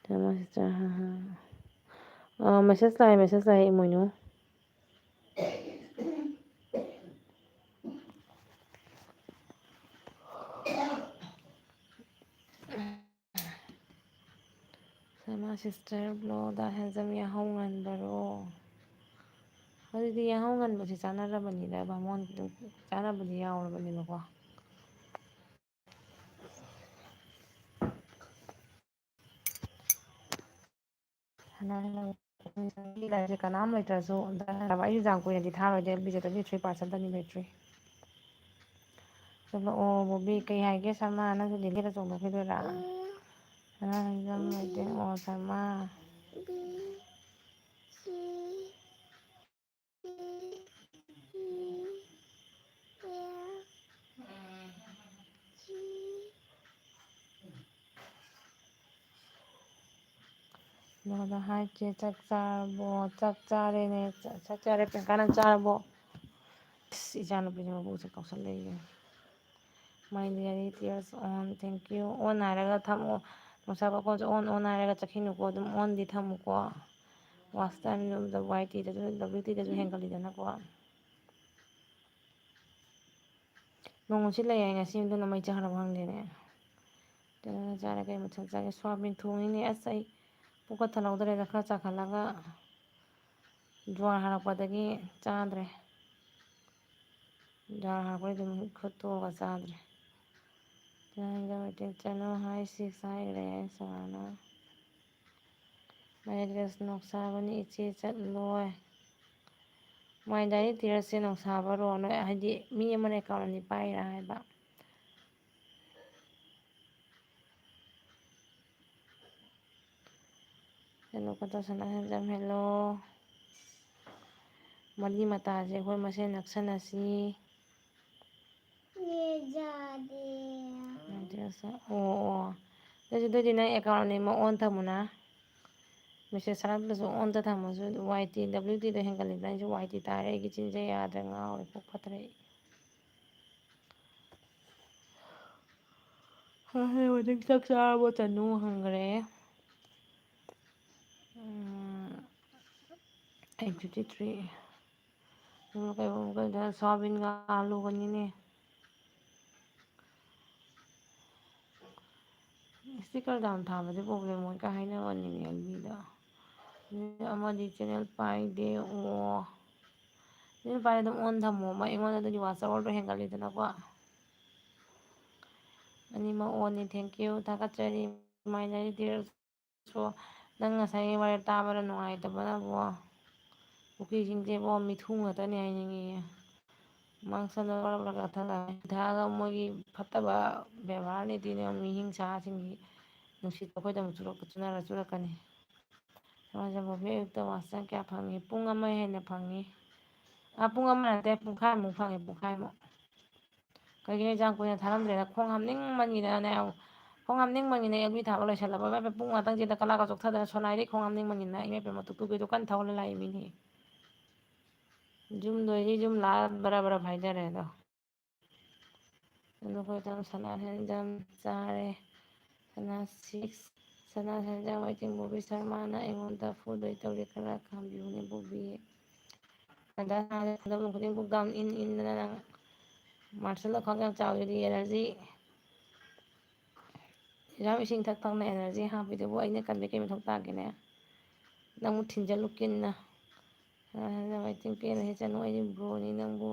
ꯁꯔꯃꯥ ꯁꯤꯁꯇꯔ, ꯍꯥ, ꯍꯥ꯫ ꯑꯥ, ꯃꯦꯁꯦꯖ ꯂꯥꯛꯑꯦ, ꯃꯦꯁꯦꯖ ꯂꯥꯛꯑꯦ, ꯏꯃꯣꯏꯅꯨ꯫ ꯁꯔꯃꯥ ꯁꯤꯁꯇꯔ ꯕ꯭ꯂꯣꯗ ꯍꯦꯟꯖꯝ ꯌꯥꯍꯧ ꯉꯟꯕꯔꯣ? ꯍꯧꯖꯤꯛꯇꯤ ꯌꯥꯍꯧ ꯉꯟꯕꯁꯦ ꯆꯥꯅꯔꯕꯅꯤꯗ, ꯕꯥꯃꯣꯟ ꯆꯥꯅꯕꯗꯤ ꯌꯥꯎꯔꯕꯅꯦꯕꯀꯣ꯫ ꯂꯥꯏꯔꯤꯛꯁꯦ ꯀꯅꯥꯝ ꯂꯩꯇ꯭ꯔꯁꯨ ꯑꯩꯁꯨ ꯌꯥꯝ ꯀꯨꯏꯅꯗꯤ ꯊꯥꯔꯣꯏꯗ, ꯑꯦꯜ ꯕꯤꯁꯦ twenty three percent ꯇꯅꯤ ꯕꯦꯇ꯭ꯔꯤ꯫ ꯆꯠꯂꯣ, ꯑꯣ, ꯕꯣꯕꯤ, ꯀꯩ ꯍꯥꯏꯒꯦ ꯁꯔꯃꯥ? ꯅꯪꯁꯨ ꯗꯦꯜꯂꯤꯗ ꯆꯣꯡꯊꯣꯛꯈꯤꯗꯣꯏꯔꯥ? ꯁꯔꯃꯥ, ꯅꯪꯁꯨ ꯌꯥꯝ ꯅꯨꯡꯉꯥꯏꯇꯦ꯫ ꯑꯣ, ꯁꯔꯃꯥ꯫ ꯕ꯭ꯂꯣꯗ ꯍꯥꯏ ꯆꯦ, ꯆꯥꯛ ꯆꯥꯔꯕꯣ? ꯆꯥꯛ ꯆꯥꯔꯦꯅꯦ, ꯆꯥꯛ, ꯆꯥꯛ ꯆꯥꯔꯦ꯫ ꯄ꯭ꯔꯤꯌꯥꯡꯀꯥ, ꯅꯪ ꯆꯥꯔꯕꯣ? ꯑꯁ, ꯏꯆꯥꯅꯨꯄꯤꯁꯦ ꯃꯕꯨꯛꯁꯦ ꯀꯥꯎꯁꯜꯂꯛꯏꯌꯦ꯫ My dear, tears on, thank you꯫ On ꯍꯥꯏꯔꯒ ꯊꯝꯃꯣ꯫ ꯅꯨꯡꯁꯥ ꯃꯈꯣꯟꯁꯦ on, on ꯍꯥꯏꯔꯒ ꯆꯠꯈꯤꯅꯨꯀꯣ, ꯑꯗꯨꯝ onꯗꯤ ꯊꯝꯃꯨꯀꯣ꯫ Watch time ꯗꯨ W T ꯗꯁꯨ, W T ꯗꯁꯨ ꯍꯦꯟꯒꯠꯂꯤꯗꯅꯀꯣ꯫ ꯅꯣꯡ ꯅꯨꯡꯁꯤꯠ ꯂꯩ ꯍꯥꯏ ꯉꯁꯤ, ꯑꯗꯨꯅ ꯃꯩ ꯆꯥꯔꯕ ꯈꯪꯗꯦꯅꯦ꯫ ꯆꯥꯔꯦ꯫ ꯀꯩ ꯃꯊꯦꯜ ꯆꯥꯒꯦ? ꯁꯣꯌꯥꯕꯤꯟ ꯊꯣꯡꯉꯤꯅꯦ꯫ ꯑꯁ, ꯑꯩ ꯄꯨꯛꯀ ꯊꯜꯍꯧꯗ꯭ꯔꯦꯗ, ꯈꯔ ꯆꯥꯈꯠꯂꯒ꯫ ꯖ꯭ꯋꯥꯔ ꯍꯥꯔꯛꯄꯗꯒꯤ ꯆꯥꯗ꯭ꯔꯦ꯫ ꯖ꯭ꯋꯥꯔ ꯍꯥꯔꯛꯄꯗꯒꯤ ꯑꯗꯨꯝ ꯈꯨꯠ ꯇꯣꯛꯑꯒ ꯆꯥꯗ꯭ꯔꯦ꯫ ꯆꯅꯝ ꯍꯥꯏ ꯁꯤꯛꯁ ꯍꯥꯏꯈ꯭ꯔꯦ ꯁꯣꯅꯥꯅ꯫ ꯃꯥꯏ ꯗ꯭ꯔꯦꯁ ꯅꯣꯛꯁꯥꯕꯅꯤ ꯏꯆꯦ ꯆꯠꯂꯣꯏ꯫ ꯃꯥꯏ ꯗꯥꯏꯔꯦꯛ ꯇꯤꯔꯁꯁꯦ ꯅꯣꯛꯁꯥꯕꯔꯣ? ꯅꯣꯏ ꯍꯥꯏꯗꯤ ꯃꯤ ꯑꯃꯅ ꯑꯦꯀꯥꯎꯟ ꯑꯅꯤ ꯄꯥꯏꯔꯥ ꯍꯥꯏꯕ? ꯍꯦꯜꯂꯣ ꯀꯇꯔ ꯁꯅꯥ ꯍꯦꯟꯖꯝ ꯍꯦꯜꯂꯣ꯫ ꯃꯔꯤ ꯃꯇꯥꯁꯦ ꯑꯩꯈꯣꯏ ꯃꯁꯦꯟ ꯅꯛꯁꯟꯅꯁꯤ꯫ ꯌꯥꯗꯦ꯫ ꯑꯣ, ꯑꯣ꯫ ꯑꯗꯨꯗꯤ, ꯑꯗꯨꯗꯤ ꯅꯪ ꯑꯦꯀꯥꯎꯟ ꯑꯅꯤꯃꯛ ꯑꯣꯟ ꯊꯝꯃꯨꯅ꯫ ꯃꯦꯁꯦꯖ ꯊꯥꯔꯛꯇ꯭ꯔꯁꯨ ꯑꯣꯟꯗ ꯊꯝꯃꯁꯨ ꯋꯥꯏ ꯇꯤ ꯗꯕ꯭ꯂꯤꯎ ꯇꯤꯗ ꯍꯦꯟꯒꯠꯂꯤꯕꯅ ꯑꯩꯁꯨ ꯋꯥꯏ ꯇꯤ ꯇꯥꯔꯦ꯫ ꯑꯩꯒꯤ ꯆꯤꯟꯁꯦ ꯌꯥꯗ꯭ꯔꯦ, ꯉꯥꯎꯔꯦ, ꯀꯣꯛ ꯐꯠꯇ꯭ꯔꯦ ꯑꯩ꯫ ꯍꯣꯏ, ꯍꯣꯏ, ꯍꯧꯖꯤꯛ ꯆꯥꯛ ꯆꯥꯔꯕꯣ? ꯆꯅꯨ ꯍꯪꯈ꯭ꯔꯦ꯫ ꯎꯝ, eight fifty three꯫ ꯑꯗꯨꯒ ꯀꯩꯅꯣ, ꯀꯩꯅꯣ, ꯁꯣꯌꯥꯕꯤꯟꯒ ꯑꯂꯨꯒꯅꯤꯅꯦ꯫ ꯏꯁꯇꯤꯀꯔ ꯗꯥꯝ ꯊꯥꯕꯁꯦ ꯄ꯭ꯔꯣꯕ꯭ꯂꯦꯝ ꯑꯣꯏ ꯀꯥꯏ ꯍꯥꯏꯅꯕꯅꯤꯅꯦ ꯑꯦꯜꯕꯤꯗ꯫ ꯑꯗꯨ ꯑꯃꯗꯤ ꯆꯦꯅꯦꯜ ꯄꯥꯏꯗꯦ꯫ ꯑꯣ, ꯆꯦꯅꯦꯜ ꯄꯥꯏꯔꯗꯤ ꯑꯗꯨꯝ ꯑꯣꯟ ꯊꯝꯃꯣ꯫ ꯃꯥ ꯑꯩꯉꯣꯟꯗ ꯑꯗꯨꯗꯤ ꯋꯥꯆ ꯑꯋꯥꯔꯗꯣ ꯍꯦꯟꯒꯠꯂꯤꯗꯅꯀꯣ꯫ ꯑꯅꯤꯃꯛ ꯑꯣꯟꯅꯤ꯫ Thank you꯫ ꯊꯥꯒꯠꯆꯔꯤ꯫ ꯃꯥꯏꯅꯔꯤ ꯗꯤꯌꯔ꯫ ꯁꯣ, ꯅꯪ ꯉꯁꯥꯏꯒꯤ ꯋꯥꯔꯤ ꯇꯥꯕꯗ ꯅꯨꯡꯉꯥꯏꯇꯕꯅꯕꯣ꯫ ꯀꯨꯀꯤꯁꯤꯡꯁꯦꯕꯣ ꯃꯤꯊꯨ ꯉꯥꯛꯇꯅꯤ ꯍꯥꯏꯅꯤꯡꯉꯤꯌꯦ꯫ ꯃꯥꯡꯁꯟꯅ ꯃꯔꯛ ꯃꯔꯛꯇ ꯀꯛꯊꯠꯂꯛꯑꯅꯤ꯫ ꯊꯥꯛꯑꯒ ꯃꯣꯏꯒꯤ ꯐꯠꯇꯕ ꯕꯦꯕꯥꯔ ꯅꯤꯇꯤꯅꯦ ꯃꯤ ꯍꯤꯡꯁꯥꯁꯤꯡꯒꯤ ꯅꯨꯡꯁꯤꯠꯇꯣ ꯑꯩꯈꯣꯏꯗ ꯑꯃꯨꯛ ꯆꯨꯔꯛ-, ꯆꯨꯅꯔ ꯆꯨꯔꯛꯀꯅꯤ꯫ ꯁꯃꯥꯖ ꯃꯣꯕꯤ ꯑꯌꯨꯛꯇ ꯋꯥꯁꯅ ꯀꯌꯥ ꯐꯪꯉꯤ? ꯄꯨꯡ ꯑꯃ ꯍꯦꯟꯅ ꯐꯪꯉꯤ꯫ ꯑꯥ, ꯄꯨꯡ ꯑꯃ ꯅꯠꯇꯦ, ꯄꯨꯡꯈꯥꯏꯃꯨꯛ ꯐꯪꯉꯤ, ꯄꯨꯡꯈꯥꯏꯃꯨꯛ꯫ ꯀꯩꯒꯤꯅꯣ ꯌꯥꯝ ꯀꯨꯏꯅ ꯊꯥꯔꯝꯗ꯭ꯔꯦꯅ? ꯈꯣꯡ ꯍꯥꯝꯅꯤꯡꯃꯟꯒꯤꯗꯅꯅꯦ, ꯈꯣꯡ ꯍꯥꯝꯅꯤꯡꯃꯟꯒꯤꯗꯅ ꯑꯦꯜꯕꯤ ꯊꯥꯕ ꯂꯣꯏꯁꯜꯂꯕ꯫ ꯏꯃꯥ ꯏꯄꯦꯝ, ꯄꯨꯡ ꯉꯥꯛꯇꯪꯁꯤꯗ ꯀꯂꯥꯒ ꯆꯣꯛꯊꯗꯅ ꯁꯣꯅꯥꯏꯗꯩ ꯈꯣꯡ ꯍꯥꯝꯅꯤꯡꯃꯟꯒꯤꯗꯅ, ꯏꯃꯥ ꯏꯄꯦꯝ, ꯇꯨꯛ ꯇꯨꯛ ꯇꯨꯛ ꯀꯟꯅ ꯊꯧꯔ ꯂꯥꯛꯏ ꯃꯤꯅꯤ꯫ ꯌꯨꯝ ꯂꯣꯏꯔꯤ, ꯌꯨꯝ ꯂꯥꯛꯑ ꯕꯔꯥ ꯕꯔꯥ ꯐꯥꯏꯖꯔꯦ ꯑꯗꯣ꯫ ꯑꯗꯣ ꯑꯩꯈꯣꯏ ꯇꯥꯃꯣ ꯁꯅꯥ ꯁꯦꯟꯖꯝ ꯆꯥꯔꯦ꯫ ꯁꯅꯥ ꯁꯤꯛꯁ, ꯁꯅꯥ ꯁꯦꯟꯖꯝ ꯋꯦꯇꯤꯡ ꯕꯣꯕꯤ ꯁꯔꯃꯥꯅ ꯑꯩꯉꯣꯟꯗ ꯐꯨꯗꯣꯏ ꯇꯧꯔꯤ, ꯈꯔ ꯈꯥꯝꯕꯤꯌꯨꯅꯦ ꯕꯣꯕꯤ꯫ ꯑꯗ ꯅꯍꯥꯟ ꯈꯨꯗꯝ ꯈꯨꯗꯤꯡ ꯄꯨꯛꯗꯥꯝ ꯏꯟ ꯏꯟꯗꯅ ꯅꯪ ꯃꯥꯔꯁꯦꯜ ꯈ꯭ꯋꯥꯡ ꯌꯥꯝ ꯆꯥꯎꯔꯤꯗꯤ ꯑꯦꯂꯔꯖꯤ꯫ ꯏꯟꯖꯥꯡ ꯏꯁꯤꯡ ꯊꯛ ꯊꯛꯅ energy ꯍꯥꯞꯄꯤꯗꯨꯕꯨ ꯑꯩꯅ ꯀꯟꯕ ꯀꯩ ꯃꯊꯧ ꯇꯥꯒꯦꯅꯦ? ꯅꯪꯕꯨ ꯊꯤꯟꯖꯜꯂꯨ ꯀꯤꯟꯅ꯫ ꯑ, ꯅꯪ ꯋꯦꯇꯤꯡ ꯄꯦꯟꯅ ꯍꯦ ꯆꯅꯨ, ꯑꯩꯗꯤ bro ꯅꯤ ꯅꯪꯕꯨ꯫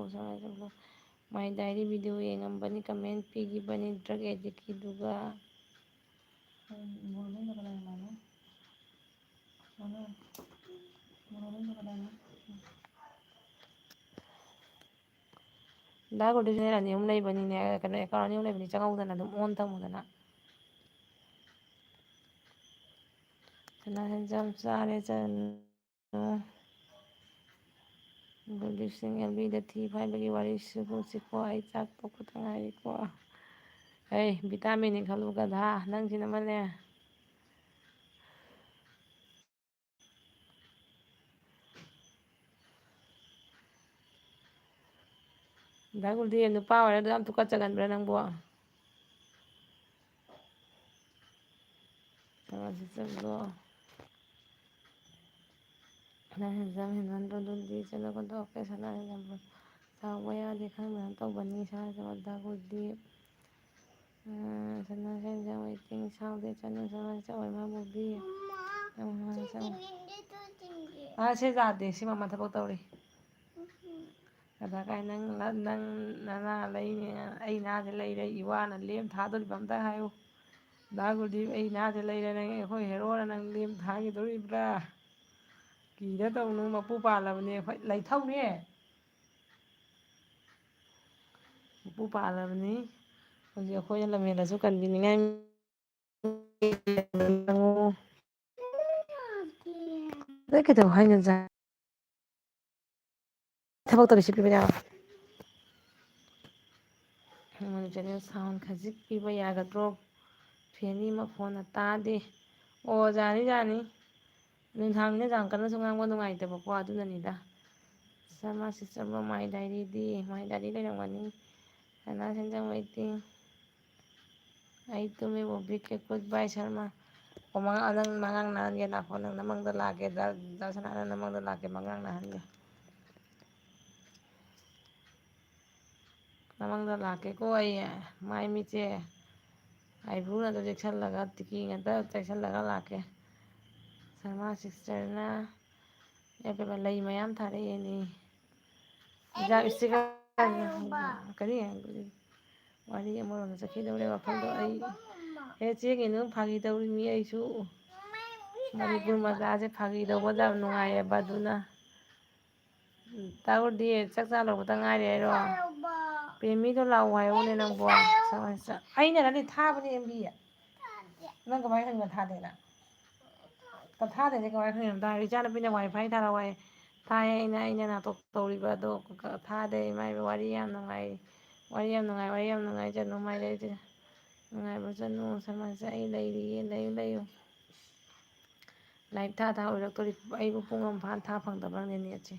My diary video ꯌꯦꯡꯉꯝꯕꯅꯤ, comment ꯄꯤꯈꯤꯕꯅꯤ drug addictꯀꯤꯗꯨꯒ꯫ ꯗꯥ ꯒꯣꯜꯗꯤꯁꯤꯅꯦ ꯑꯅꯤ ꯑꯍꯨꯝ ꯂꯩꯕꯅꯤꯅꯦ, ꯀꯩꯅꯣ, account ꯑꯅꯤ ꯑꯍꯨꯝ ꯂꯩꯕꯅꯤ, ꯆꯪꯍꯧꯗꯅ ꯑꯗꯨꯝ on ꯊꯝꯃꯨꯗꯅ꯫ ꯁꯅꯥ ꯁꯦꯟꯖꯥꯝ ꯆꯥꯔꯦ, ꯆꯟ-, ꯒꯣꯜꯗꯤꯁꯤꯡ ꯑꯦꯜꯕꯤꯗ ꯊꯤ ꯐꯥꯏꯕꯒꯤ ꯋꯥꯔꯤꯁꯤꯕꯨ ꯁꯤꯀꯣ, ꯑꯩ ꯆꯥꯛ ꯇꯣꯛꯄꯇ ꯉꯥꯏꯔꯤꯀꯣ꯫ ꯍꯩ, vitaminꯅꯤ ꯈꯜꯂꯨ ꯒꯙꯥ, ꯅꯪꯁꯤꯅ ꯑꯃꯅꯦ꯫ ꯗꯥ ꯒꯨꯜꯗꯤ ꯅꯨꯄꯥ ꯑꯣꯏꯔ ꯑꯗꯨ ꯌꯥꯝ ꯇꯨꯀꯠꯆꯒꯟꯕ꯭ꯔꯥ ꯅꯪꯕꯨ? ꯀꯩꯅꯣꯁꯤ ꯆꯠꯂꯣ꯫ ꯅꯪ ꯍꯦꯟꯖꯝ ꯍꯦꯟꯃꯟꯗ꯭ꯔꯣ ꯑꯗꯨꯗꯤ? ꯆꯠꯂꯣ ꯈꯣꯠꯇꯣ, ꯑꯣꯀꯦ, ꯁꯅꯥ ꯍꯦꯟꯖꯝ ꯁꯥꯎꯕ ꯌꯥꯗꯦ, ꯈꯪꯗꯅ ꯇꯧꯕꯅꯤ, ꯁꯅꯥ ꯍꯦꯟꯖꯝ ꯑꯗꯥ ꯒꯨꯜꯗꯤ꯫ ꯑ, ꯁꯅꯥ ꯍꯦꯟꯖꯝ ꯋꯦꯇꯤꯡ ꯁꯥꯎꯗꯦ, ꯆꯠꯂꯣ, ꯁꯅꯥ ꯍꯦꯟꯖꯝ ꯑꯣꯏꯃꯥ ꯕꯣꯕꯤ꯫ ꯅꯪ ꯁꯅꯥ ꯍꯦꯟꯖꯝ꯫ ꯑ, ꯁꯤ ꯌꯥꯗꯦ, ꯁꯤ ꯃꯃꯥ ꯊꯕꯛ ꯇꯧꯔꯤ꯫ ꯑꯗ ꯀꯥꯏ ꯅꯪ, ꯅꯪ ꯅꯅꯥ ꯂꯩꯅꯦ, ꯑꯩ ꯅꯥꯁꯦ ꯂꯩꯔꯦ, ꯏꯋꯥꯅ ꯂꯦꯝ ꯊꯥꯗꯣꯔꯤꯕ ꯑꯝꯇ ꯍꯥꯏꯌꯨ꯫ ꯗꯥ ꯒꯨꯜꯗꯤꯞ, ꯑꯩ ꯅꯥꯁꯦ ꯂꯩꯔꯦ, ꯅꯪ ꯑꯩꯈꯣꯏ ꯍꯦꯔꯣꯅ ꯅꯪ ꯂꯦꯝ ꯊꯥꯈꯤꯗꯣꯔꯤꯕ꯭ꯔꯥ? ꯀꯤꯗ ꯇꯧꯅꯨ, ꯃꯄꯨ ꯄꯥꯜꯂꯕꯅꯦ, ꯑꯩꯈꯣꯏ ꯂꯩꯊꯧꯅꯦ꯫ ꯃꯄꯨ ꯄꯥꯜꯂꯕꯅꯤ꯫ ꯍꯧꯖꯤꯛ ꯑꯩꯈꯣꯏꯅ ꯂꯝꯍꯦꯜꯂꯁꯨ ꯀꯟꯕꯤꯅꯤꯡꯉꯥꯏ ꯃꯤ ꯂꯩꯔꯕꯅꯤ꯫ ꯅꯪꯉꯨ꯫ ꯑꯗꯩ ꯀꯩꯗꯧ ꯍꯥꯏꯅꯣ, ꯖꯥ-, ꯊꯕꯛ ꯇꯧꯔꯤꯁꯤ ꯄꯤꯕ ꯌꯥꯔꯣꯏ꯫ ꯑꯩꯉꯣꯟꯗ channel sound ꯈꯖꯤꯛ ꯄꯤꯕ ꯌꯥꯒꯗ꯭ꯔꯣ? Fan ꯃꯈꯣꯟꯅ ꯇꯥꯗꯦ꯫ ꯑꯣ, ꯌꯥꯅꯤ, ꯌꯥꯅꯤ꯫ ꯅꯨꯡꯗꯥꯡꯅꯤꯅ ꯌꯥꯝ ꯀꯟꯅꯁꯨ ꯉꯥꯡꯕ ꯅꯨꯡꯉꯥꯏꯇꯕꯀꯣ, ꯑꯗꯨꯅꯅꯤꯗ꯫ Sir, my sister, my diaryꯗꯤ? My diary ꯂꯩꯔꯝꯒꯅꯤ꯫ ꯁꯅꯥ ꯁꯦꯟꯖꯝ waiting꯫ ꯑꯩ ꯇꯨꯝꯃꯤ, ꯕꯣꯕꯤ ꯀꯦ, good bye, ꯁꯔꯃ꯫ ꯑꯣ, ꯃꯉꯥ-, ꯅꯪ ꯃꯉꯥꯡ ꯅꯥꯍꯟꯒꯦ ꯂꯥꯛꯈꯣ, ꯅꯪ ꯅꯃꯪꯗ ꯂꯥꯛꯀꯦ, ꯗꯥ, ꯗꯥ ꯁꯅꯥ, ꯅꯪ ꯅꯃꯪꯗ ꯂꯥꯛꯀꯦ, ꯃꯉꯥꯡ ꯅꯥꯍꯟꯒꯦ꯫ ꯅꯃꯪꯗ ꯂꯥꯛꯀꯦꯀꯣ ꯑꯩ, ꯃꯥꯏ ꯃꯤꯠꯁꯦ ꯑꯥꯏꯕ꯭ꯔꯨꯅ ꯑꯗꯨ ꯆꯦꯛꯁꯤꯜꯂꯒ ꯇꯤꯀꯤ ꯉꯥꯛꯇ ꯆꯦꯛꯁꯤꯜꯂꯒ ꯂꯥꯛꯀꯦ꯫ ꯁꯔꯃꯥ ꯁꯤꯁꯇꯔꯅ ꯑꯦ ꯕꯦꯝꯃ, ꯂꯩ ꯃꯌꯥꯝ ꯊꯥꯔꯛꯑꯦꯅꯦ꯫ ꯏꯟꯖꯥꯡ ꯏꯁꯇꯤꯀꯔ ꯀꯔꯤ? ꯋꯥꯔꯤ ꯑꯃꯔꯣꯝꯗ ꯆꯠꯈꯤꯗꯧꯔꯦ ꯋꯥꯈꯜꯗꯣ ꯑꯩ꯫ ꯍꯦ ꯆꯦ ꯀꯩꯅꯣ, ꯐꯥꯒꯤ ꯇꯧꯔꯤꯃꯤ ꯑꯩꯁꯨ꯫ ꯃꯅꯤꯄꯨꯔ ꯃꯆꯥꯁꯦ ꯐꯥꯒꯤ ꯇꯧꯕꯗ ꯌꯥꯝ ꯅꯨꯡꯉꯥꯏꯌꯦꯕ ꯑꯗꯨꯅ꯫ ꯇꯥꯒꯨꯔꯗꯤ ꯆꯥꯛ ꯆꯥ ꯂꯧꯕꯗ ꯉꯥꯏꯔꯦ ꯍꯥꯏꯔꯣ? ꯄꯦꯃꯤꯗꯣ ꯂꯥꯛꯑꯣ ꯍꯥꯏꯌꯨꯅꯦ ꯅꯪꯕꯣ꯫ ꯑꯩꯅ ꯅꯠꯇꯦ ꯊꯥꯕꯅꯦ ꯑꯦꯝ ꯕꯤ꯫ ꯅꯪ ꯀꯃꯥꯏꯅ ꯈꯪꯉꯤꯕ ꯊꯥꯗꯦꯅ? ꯀ-, ꯊꯥꯗꯦꯅꯦ ꯀꯃꯥꯏꯅ ꯈꯪꯉꯤꯅꯣ? ꯇꯥꯔꯦ ꯏꯆꯥꯅꯨꯄꯤꯅ ꯋꯥꯏ ꯐꯥꯏ ꯊꯥꯔꯛꯑꯣ ꯍꯥꯏ꯫ ꯊꯥꯏ ꯑꯩꯅ, ꯑꯩꯅ ꯅꯥꯇꯣꯛ ꯇꯧꯔꯤꯕ ꯑꯗꯣ ꯀ-, ꯊꯥꯗꯦ꯫ ꯏꯃꯥ ꯏꯕꯦꯝ ꯋꯥꯔꯤ ꯌꯥꯝ ꯅꯨꯡꯉꯥꯏ꯫ ꯋꯥꯔꯤ ꯌꯥꯝ ꯅꯨꯡꯉꯥꯏ, ꯋꯥꯔꯤ ꯌꯥꯝ ꯅꯨꯡꯉꯥꯏ꯫ ꯆꯠꯅꯨ ꯃꯥꯏ ꯂꯩꯇꯦ꯫ ꯅꯨꯡꯉꯥꯏꯕ ꯆꯠꯅꯨ ꯁꯃꯥꯖꯁꯦ꯫ ꯑꯩ ꯂꯩꯔꯤꯌꯦ, ꯂꯩꯌꯨ, ꯂꯩꯌꯨ꯫ ꯂꯥꯏꯔꯤꯛ ꯊꯥ ꯊꯥ ꯑꯣꯏꯔꯛꯇꯣꯔꯤ꯫ ꯑꯩꯕꯨ ꯄꯨꯡ ꯑꯃ ꯐꯥꯅ ꯊꯥ ꯐꯪꯗꯕ꯭ꯔꯥ ꯈꯪꯗꯦ ꯅꯦꯠꯁꯦ꯫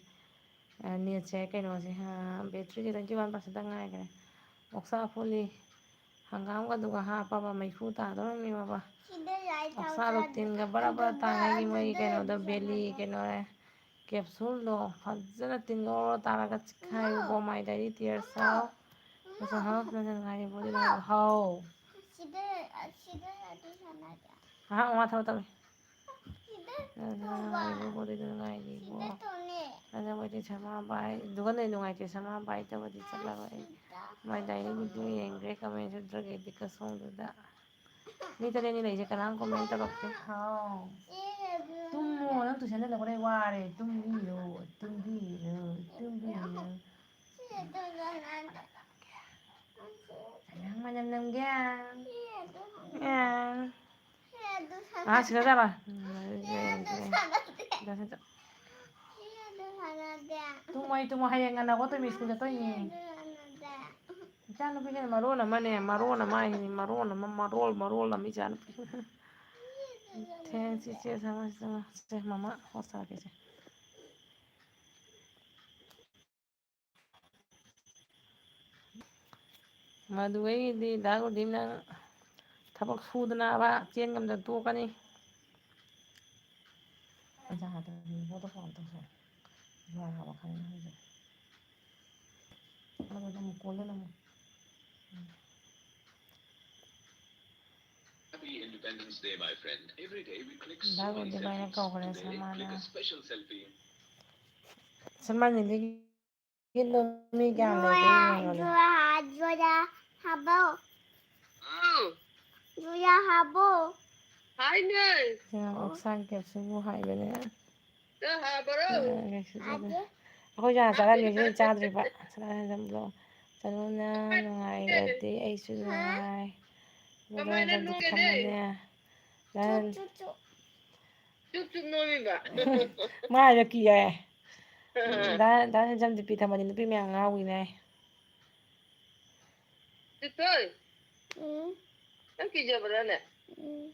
ꯑ, ꯅꯦꯠꯁꯦ ꯀꯩꯅꯣꯁꯦ, ꯑ, ꯕꯦꯇ꯭ꯔꯤꯁꯦ twenty one percent ꯇ ꯉꯥꯏꯈ꯭ꯔꯦ꯫ ꯑꯣꯛꯁꯥ ꯐꯨꯠꯂꯤ, ꯍꯪꯒꯥꯝꯒꯗꯨꯒ ꯍꯥꯞꯄꯕ ꯃꯩꯈꯨ ꯇꯥꯗꯧꯔꯝꯃꯤ ꯕꯕꯥ꯫ ꯁꯤꯗ ꯂꯥꯏꯠ ꯑꯣꯛꯁꯥꯗꯣ ꯊꯥꯎꯖꯟ ꯇꯤꯟꯒ ꯕꯔꯥ ꯕꯔꯥ ꯑꯗꯨꯒ ꯇꯥꯡꯉꯦ ꯑꯗꯨꯗ ꯃꯣꯏꯒꯤ ꯀꯩꯅꯣꯗꯣ, ꯌꯦꯡꯉꯣ꯫ ꯕꯦꯂꯤ ꯀꯩꯅꯣ ꯀꯦꯞꯁꯨꯜꯗꯣ ꯐꯖꯅ ꯇꯤꯟꯒ ꯑꯣꯔꯣ ꯇꯥꯔꯒ ꯆꯤꯛꯈꯥꯏꯕꯀꯣ, ꯃꯥꯏ ꯗꯥꯏꯔꯤ ꯇꯤꯌꯔꯁ ꯍꯥꯎ꯫ ꯃꯁꯛ ꯍꯥꯎ, ꯅꯪ ꯉꯥꯏꯔꯤꯕꯣ? ꯍꯥꯎ꯫ ꯁꯤꯗ, ꯁꯤꯗ ꯑꯗꯨ ꯁꯥꯟꯅꯒꯦ꯫ ꯉꯥꯏꯍꯥꯛ ꯃꯥ ꯊꯕꯛ ꯇꯧꯔꯤ꯫ ꯁꯤꯗ ꯅꯪ ꯇꯧꯕ꯫ ꯉꯥꯏꯔꯤꯕꯣ? ꯕꯣꯗꯤꯗꯣ ꯉꯥꯏꯔꯤꯕꯣ? ꯁꯤꯗ ꯇꯧꯅꯦ꯫ ꯅꯪ ꯃꯣꯏꯗꯤ ꯁꯃꯥ ꯕꯥꯏ, ꯗꯨꯀꯥꯟꯗ ꯅꯨꯡꯉꯥꯏꯇꯦ, ꯁꯃꯥ ꯕꯥꯏ ꯇꯧꯕꯗꯤ ꯆꯠꯂꯔꯣꯏ ꯑꯩ꯫ ꯁꯤꯗ ꯃꯥꯏ ꯗꯥꯏꯔꯤ ꯇꯧꯕ꯫ ꯚꯤꯗꯤꯑꯣ ꯌꯦꯡꯈ꯭ꯔꯦ, ꯀꯃꯦꯟ ꯁꯨꯗ꯭ꯔꯒꯦꯗꯤ ꯀꯁꯣꯡꯗꯨꯗ꯫ ꯃꯤ ꯇꯔꯦꯠꯅꯤ ꯂꯩꯁꯦ, ꯀꯅꯥꯝ ꯀꯣꯃꯦꯟ ꯇꯧꯔꯛꯇꯦ꯫ ꯍꯥꯎ꯫ ꯇꯨꯝꯃꯣ, ꯅꯪ ꯇꯨꯏꯁꯟ ꯆꯠꯂꯛꯄꯗꯩ ꯋꯥꯔꯦ꯫ ꯇꯨꯝꯕꯤꯔꯣ, ꯇꯨꯝꯕꯤꯔꯣ, ꯇꯨꯝꯕꯤꯔꯣ꯫ ꯁꯅꯥ ꯃꯅꯝ ꯅꯝꯒꯦ꯫ ꯑꯥ, ꯁꯤꯗ ꯆꯠꯂꯣ꯫ ꯇꯨꯝꯃꯣ, ꯑꯩ ꯇꯨꯝꯃꯣ, ꯍꯌꯦꯡ ꯉꯟꯅ ꯍꯧꯒꯠꯇꯣꯏꯃꯤ, ꯁ꯭ꯀꯨꯜ ꯆꯠꯇꯣꯏꯅꯤ꯫ ꯏꯆꯥꯅꯨꯄꯤꯁꯤꯅ ꯃꯔꯣꯟ ꯑꯃꯅꯦ, ꯃꯔꯣꯟ ꯑꯃ ꯍꯥꯏꯁꯤꯅꯤ, ꯃꯔꯣꯟ ꯑꯃ, ꯃꯔꯣꯜ, ꯃꯔꯣꯜ ꯑꯃ ꯏꯆꯥꯅꯨꯄꯤ꯫ ꯊꯦꯡꯁ ꯏꯆꯦ, ꯊꯦꯡꯁ, ꯊꯦꯡꯁ, ꯃꯃꯥ ꯍꯣꯁ ꯊꯥꯔꯛꯀꯦꯁꯦ꯫ ꯃꯗꯨꯗꯩꯗꯤ ꯗꯥ ꯒꯨꯗꯤꯝ ꯅꯪ ꯊꯕꯛ ꯁꯨꯗꯅꯕ ꯆꯦꯟ ꯉꯝꯗ ꯇꯣꯛꯀꯅꯤ꯫ ꯑꯣꯖꯥꯗ ꯃꯤꯉꯣꯟꯗ ꯐꯣꯟ ꯇꯧꯁꯜꯂꯣ꯫ ꯌꯥꯔꯕ ꯈꯪꯗꯦ ꯍꯧꯖꯤꯛ꯫ ꯃꯗꯨꯗ ꯑꯃꯨꯛ ꯀꯣꯜꯗ ꯑꯃꯨꯛ꯫ ꯎꯝ꯫ Happy Independence Day, my friend. Every day we click so many selfies. Today, click a special selfie. Salman ꯅꯤꯗꯤꯒꯤ ꯃꯤ ꯀꯌꯥ ꯂꯩꯒꯦ ꯌꯦꯡꯉꯣꯅꯦ꯫ ꯖꯨꯌꯥ ꯍꯥꯕꯣ꯫ ꯍꯥꯎ꯫ ꯖꯨꯌꯥ ꯍꯥꯕꯣ꯫ ꯍꯥꯏꯅꯦ꯫ ꯁꯤꯅ ꯑꯣꯛꯁꯥꯒꯤ ꯀꯦꯞꯁꯨꯜꯕꯨ ꯍꯥꯏꯕꯅꯦ꯫ ꯅꯪ ꯍꯥꯕꯔꯣ? ꯑ, ꯀꯩꯁꯨ ꯇꯧꯗꯦ꯫ ꯍꯥꯗꯦ꯫ ꯑꯩꯈꯣꯏꯁꯨ ꯍꯥꯟꯅ ꯆꯥꯔꯝꯃꯤ, ꯍꯧꯖꯤꯛ ꯆꯥꯗ꯭ꯔꯤꯕ꯫ ꯁꯅꯥ ꯍꯦꯟꯖꯟꯕ꯭ꯔꯣ? ꯆꯅꯨꯅ ꯅꯨꯡꯉꯥꯏꯔꯗꯤ ꯑꯩꯁꯨ ꯅꯨꯡꯉꯥꯏ꯫ ꯀꯃꯥꯏꯅ ꯅꯣꯛꯏꯅꯦ? ꯊꯝꯃꯅꯦ꯫ ꯆꯨꯞ, ꯆꯨꯞ, ꯆꯨꯞ꯫ ꯆꯨꯞ ꯆꯨꯞ ꯅꯣꯝꯃꯤꯕ꯫ ꯃꯥ ꯍꯥꯏꯗꯣ ꯀꯤ ꯍꯥꯏ꯫ ꯑꯥ꯫ ꯗꯥ, ꯗꯥ ꯁꯦꯝꯁꯝꯗꯤ ꯄꯤ ꯊꯝꯃꯗꯤ ꯅꯨꯄꯤ ꯃꯌꯥꯝ ꯉꯥꯎꯈꯤꯅꯦ ꯍꯥꯏ꯫ ꯆꯤꯠꯊꯣꯏ꯫ ꯎꯝ꯫ ꯅꯪ ꯀꯤꯖꯕ꯭ꯔꯥꯅꯦ? ꯎꯝ꯫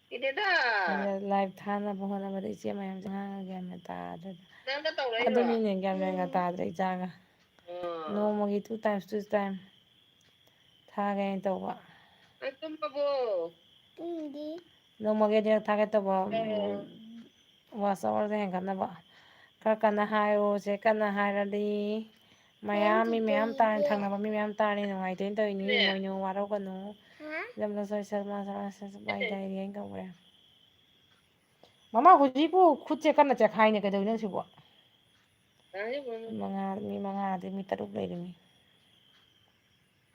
ꯀꯤꯗꯦꯗ꯫ ꯑꯩꯅ ꯂꯥꯏꯚ ꯊꯥꯅꯕ ꯍꯣꯠꯅꯕꯗ ꯏꯆꯦ ꯃꯌꯥꯝꯁꯦ ꯉꯥꯡꯉꯒ ꯒ꯭ꯌꯥꯟ ꯃꯦꯟ ꯇꯥꯗ꯭ꯔꯦꯗ꯫ ꯅꯪꯅ ꯇꯧꯔꯛꯏꯔꯣ? ꯑꯗꯨꯅꯤꯅꯦ ꯒ꯭ꯌꯥꯟ ꯃꯦꯟꯒ ꯎꯝ꯫ ꯇꯥꯗ꯭ꯔꯦ ꯏꯆꯥꯒ꯫ ꯑꯣ꯫ ꯅꯣꯡꯃꯒꯤ two times, two time ꯊꯥꯒꯦ ꯍꯥꯏꯅ ꯇꯧꯕ꯫ ꯅꯪ ꯇꯨꯝꯃꯕꯣ? ꯇꯨꯝꯗꯤ꯫ ꯅꯣꯡꯃꯒꯤ ꯑꯅꯤꯔꯛ ꯊꯥꯒꯦ ꯇꯧꯕ, ꯎꯝ, ꯑꯣ꯫ Watch hourꯗ ꯍꯦꯟꯒꯠꯅꯕ꯫ ꯈꯔ ꯀꯟꯅ ꯍꯥꯏꯌꯣ, ꯆꯦ, ꯀꯟꯅ ꯍꯥꯏꯔꯗꯤ꯫ ꯃꯌꯥꯝ, ꯃꯤ ꯃꯌꯥꯝ ꯇꯥꯔꯅꯤ, ꯊꯪꯅꯕ ꯃꯤ ꯃꯌꯥꯝ ꯇꯥꯔꯅꯤ, ꯅꯨꯡꯉꯥꯏꯇꯦꯅ ꯇꯧꯔꯤꯅꯤ, ꯅꯦ꯫ ꯏꯃꯣꯏꯅꯨ, ꯋꯥꯔꯧꯒꯅꯨ꯫ ꯍꯥ? ꯏꯅꯝꯗ ꯁꯣꯏ ꯁꯜꯃꯥ ꯁꯔꯥ ꯁꯦꯁ ꯕꯥꯏ ꯗꯥꯏꯔꯤ ꯍꯥꯏꯅ ꯇꯧꯈ꯭ꯔꯦ꯫ ꯃꯃꯥ, ꯍꯧꯖꯤꯛꯄꯨ ꯈꯨꯠꯁꯦ ꯀꯟꯅ ꯆꯦꯛꯈꯥꯏꯅꯦ, ꯀꯩꯗꯧꯔꯤꯅꯣ ꯁꯤꯕꯣ? ꯇꯥꯔꯤꯕꯣ? ꯃꯤ ꯃꯉꯥ, ꯃꯤ ꯃꯉꯥꯗꯤ ꯃꯤ ꯇꯔꯨꯛ ꯂꯩꯔꯤꯃꯤ꯫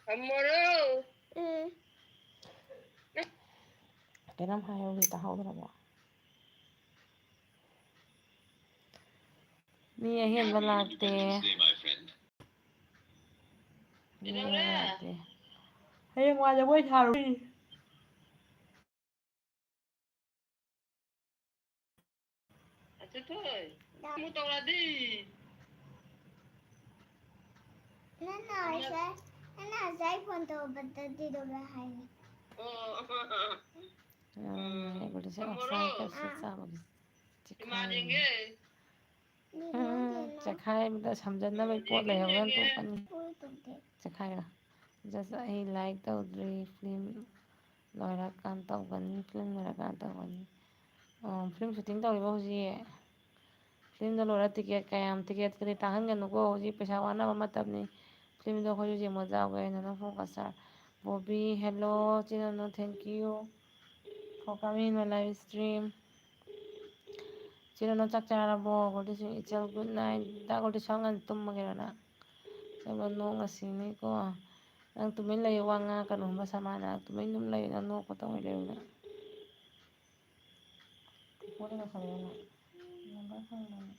ꯊꯝꯃꯣꯔꯣ? ꯎꯝ꯫ ꯀꯩꯅꯣꯝ ꯍꯥꯏꯍꯧꯔꯤ, ꯇꯥꯍꯧꯗ꯭ꯔꯕꯣ? ꯃꯤ ꯑꯍꯦꯟꯕ ꯂꯥꯛꯇꯦ꯫ ꯃꯤ ꯑꯍꯦꯟꯕ ꯂꯥꯛꯇꯦ꯫ ꯍꯌꯦꯡꯋꯥꯏ ꯖꯒꯣꯏ ꯁꯥꯔꯨꯁꯤ꯫ ꯑꯆꯨꯊꯣꯏ, ꯑꯃꯨꯛ ꯇꯧꯔꯗꯤ꯫ ꯅꯪꯅ ꯉꯁꯥꯏ, ꯅꯪꯅ ꯉꯁꯥꯏ phone ꯇꯧꯕꯗꯗꯤ ꯑꯗꯨꯃꯥꯏ ꯍꯥꯏꯅꯤ꯫ ꯑꯣ꯫ ꯑꯥ, ꯎꯝ, regulation ꯊꯝꯃꯣꯔꯣ? Offside capsule ꯑꯥ꯫ ꯆꯥꯕꯒꯤ ꯏꯃꯥꯟ ꯆꯦꯈꯥꯏꯔꯤꯅꯤ꯫ ꯌꯦꯡꯒꯦ꯫ ꯎꯝ, ꯆꯦꯈꯥꯏꯕꯗ ꯁꯝꯖꯟꯅꯕꯒꯤ ꯄꯣꯠ ꯂꯩꯍꯧꯗꯅ ꯇꯣꯛꯀꯅꯤ꯫ ꯆꯦꯈꯥꯏꯔꯣ꯫ Just ꯑꯩ like ꯇꯧꯗ꯭ꯔꯤ, film ꯂꯣꯏꯔꯀꯥꯟ ꯇꯧꯒꯅꯤ, film ꯂꯣꯏꯔꯀꯥꯟ ꯇꯧꯒꯅꯤ꯫ ꯑꯣ, film shooting ꯇꯧꯔꯤꯕꯣ ꯍꯧꯖꯤꯛ? Filmꯗꯣ ꯂꯣꯏꯔ ticket ꯀꯌꯥꯝ, ticketꯀꯗꯤ ꯇꯥꯡꯍꯟꯒꯅꯨꯀꯣ, ꯍꯧꯖꯤꯛ ꯄꯩꯁꯥ ꯋꯥꯅꯕ ꯃꯇꯝꯅꯤ꯫ Filmꯗꯣ ꯑꯩꯈꯣꯏꯁꯨ ꯌꯦꯡꯕ ꯌꯥꯎꯒꯦ, ꯅꯅ phone call star꯫ Bobby, hello, ꯏꯆꯤꯟ ꯏꯅꯥꯎ, thank you꯫ Welcome in my live stream. ꯏꯆꯤꯜ ꯏꯅꯥꯎ ꯆꯥꯛ ꯆꯥꯔꯕꯣ? ꯒꯣꯜꯗꯤꯁꯤꯡ ꯏꯆꯜ, good night. ꯗꯥ ꯒꯣꯜꯗꯤ ꯁꯣꯝ ꯉꯟ ꯇꯨꯝꯃꯒꯦꯔꯣ ꯅꯪ? ꯆꯠꯂꯣ, ꯅꯣꯛ ꯉꯁꯤꯅꯤꯀꯣ꯫ ꯅꯪ ꯇꯨꯃꯤꯟ ꯂꯩꯌꯨ, ꯋꯥ ꯉꯥꯡꯉꯛꯀꯅꯨ ꯍꯥꯏꯕ ꯁꯃꯥꯅ꯫ ꯇꯨꯃꯤꯟ ꯑꯗꯨꯝ ꯂꯩꯌꯨ, ꯅꯪ ꯅꯣꯛꯄ ꯇꯧꯔ ꯂꯩꯌꯨ ꯅꯪ꯫ ꯀꯣꯜꯗꯤ ꯂꯣꯏꯁꯜꯂꯦ ꯅꯪ꯫ ꯅꯝꯕꯔ ꯐꯪꯕꯅꯦ꯫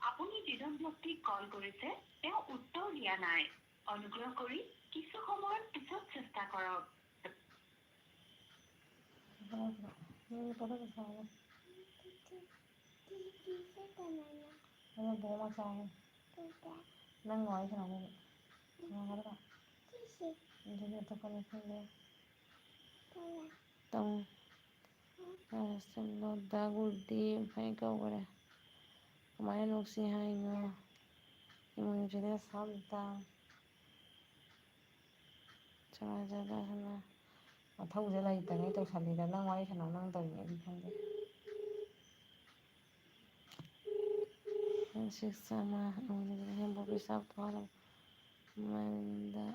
আপুনি যিজন ব্যক্তিক কল কৰিছে, তেওঁ উত্তৰ দিয়া নাই। অনুগ্ৰহ কৰি কিছু সময়ৰ পিছত চেষ্টা কৰক। ꯅꯪ ꯄꯣꯊꯥ ꯄꯣꯊꯥ꯫ ꯑꯗꯣ ꯕꯣꯛ ꯑꯃ ꯆꯥꯒꯦ꯫ ꯅꯪ ꯋꯥꯔꯤ ꯁꯥꯟꯅꯗꯣꯏꯕ꯫ ꯁꯥꯟꯅꯒꯗꯕ꯫ ꯑꯗꯨꯗꯤ ꯑꯇꯣꯞꯄ ꯂꯩꯁꯜꯂꯦ꯫ ꯇꯧ꯫ ꯑꯁ, ꯗꯥ ꯒꯨꯔꯗꯤꯞ ꯍꯥꯏ ꯀꯧꯈꯔꯦ꯫ ꯀꯃꯥꯏꯅ ꯅꯨꯡꯁꯤ ꯍꯥꯏꯅꯣ? ꯏꯃꯣꯏꯅꯨꯁꯤꯗ ꯁꯝꯇ꯫ ꯆꯔꯥ ꯆꯔꯥ ꯍꯥꯏꯅ꯫ ꯃꯊꯧꯁꯦ ꯂꯩꯇꯉꯩ ꯇꯧꯁꯜꯂꯤꯗ꯫ ꯅꯪ ꯋꯥꯔꯤ ꯁꯥꯟꯅꯧ, ꯅꯪ ꯇꯧꯔꯤꯉꯩꯗꯤ ꯈꯪꯗꯦ꯫ ꯁꯤꯛꯁ ꯑꯃ ꯑꯃꯗꯒꯤ ꯍꯦꯟꯕ ꯄꯩꯁꯥ ꯊꯣꯛꯍꯜꯂꯕ ꯃꯃꯜꯗ꯫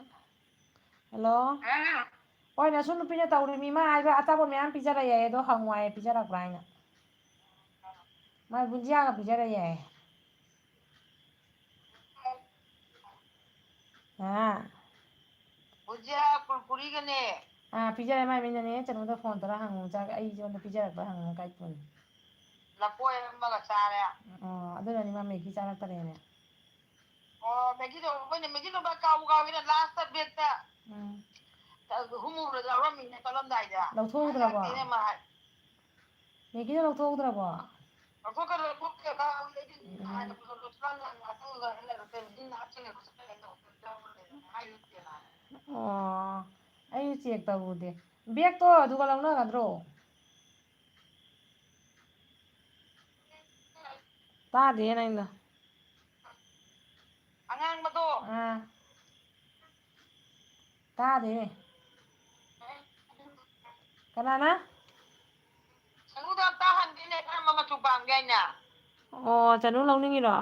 ꯍꯜꯂꯣ? ꯍꯥ? ꯍꯣꯏ, ꯅꯁꯨ ꯅꯨꯄꯤꯅ ꯇꯧꯔꯤꯃꯤ꯫ ꯃꯥ ꯍꯥꯏꯕ ꯑꯆꯥꯄꯣꯠ ꯃꯌꯥꯝ ꯄꯤꯖꯔꯛꯑꯦ, ꯑꯗꯣ ꯍꯪꯉꯨ ꯍꯥꯏꯌꯦ, ꯄꯤꯖꯔꯛꯄ꯭ꯔꯥ ꯍꯥꯏꯅ꯫ ꯃꯥꯏ ꯕꯨꯟꯖꯤꯌꯥꯒ ꯄꯤꯖꯔꯛꯑꯦ ꯍꯥꯏꯌꯦ꯫ ꯍꯥ? ꯕꯨꯟꯖꯤꯌꯥ ꯀꯨꯔꯀꯨꯔꯤꯒꯅꯦ꯫ ꯑꯥ, ꯄꯤꯖꯔꯦ꯫ ꯃꯥꯏ ꯃꯤꯅꯅꯦ, ꯆꯅꯨꯗ ꯐꯣꯟ ꯇꯧꯔ ꯍꯪꯉꯨ, ꯆꯥꯛ ꯑꯩ ꯁꯣꯝꯗ ꯄꯤꯖꯔꯛꯄ꯭ꯔꯥ ꯍꯪꯉꯨ, ꯀꯥꯏ ꯄꯨꯅꯤ? ꯂꯐꯣꯏ ꯑꯃꯒ ꯆꯥꯔꯦ꯫ ꯑꯣ, ꯑꯗꯨꯅꯅꯤ ꯃꯥ ꯃꯦꯒꯤ ꯆꯥꯔꯛꯇꯔꯦꯅꯦ꯫ ꯑꯣ, ꯃꯦꯒꯤꯗꯣ ꯑꯩꯈꯣꯏꯅ ꯃꯦꯒꯤꯗꯣ ꯀꯥꯎꯕꯨ ꯀꯥꯎꯏꯗ, ꯂꯥꯁꯇ ꯕꯦꯛꯇ ꯎꯝ꯫ ꯍꯨꯝ ꯍꯨꯝꯗ ꯌꯥꯎꯔꯝꯃꯤꯅꯦ ꯆꯠꯂꯝꯗꯥꯏꯗ꯫ ꯂꯧꯊꯣꯛꯍꯧꯗ꯭ꯔꯕꯣ? ꯍꯥꯏꯔꯛꯇꯦꯅꯦ ꯃꯥ ꯍꯥꯏ꯫ ꯃꯦꯒꯤꯗꯣ ꯂꯧꯊꯣꯛꯍꯧꯗ꯭ꯔꯕꯣ? ꯂꯧꯊꯣꯛꯈ꯭ꯔꯦ, ꯂꯧꯊꯣꯛꯈ꯭ꯔꯦ, ꯀꯥꯎꯏ ꯑꯩꯗꯤ꯫ ꯎꯝ꯫ ꯍꯥꯟꯅ ꯄꯨꯊꯣꯛ-, ꯄꯨꯊꯣꯛꯂꯝꯗꯥꯏꯗ ꯉꯥꯛꯇꯪ ꯂꯩꯔ ꯂꯩꯔꯝꯃꯦ꯫ ꯃꯦꯒꯤꯅ ꯍꯥꯞꯆꯤꯜꯂꯦ, ꯈꯣꯠꯆꯤꯜꯂꯦ ꯇꯧꯕꯗꯣ ꯌꯥꯎꯈ꯭ꯔꯦ꯫ ꯑꯣ, ꯑꯩꯁꯨ ꯆꯦꯛ ꯇꯧꯔꯨꯗꯦ꯫ ꯕꯦꯛꯇꯣ ꯑꯗꯨꯒ ꯂꯧꯅꯒꯗ꯭ꯔꯣ? ꯇꯥꯗꯦ ꯅꯪꯗꯣ꯫ ꯑꯉꯥꯡꯕꯗꯣ꯫ ꯑꯥ꯫ ꯇꯥꯗꯦ꯫ ꯀꯅꯥꯅ? ꯁꯅꯨꯗ ꯑꯝꯇ ꯍꯪꯒꯦꯅꯦ, ꯀꯔꯝꯕ ꯃꯆꯨ ꯄꯥꯝꯒꯦ ꯍꯥꯏꯅ? ꯑꯣ, ꯆꯅꯨ ꯂꯧꯅꯤꯡꯉꯤꯔꯣ?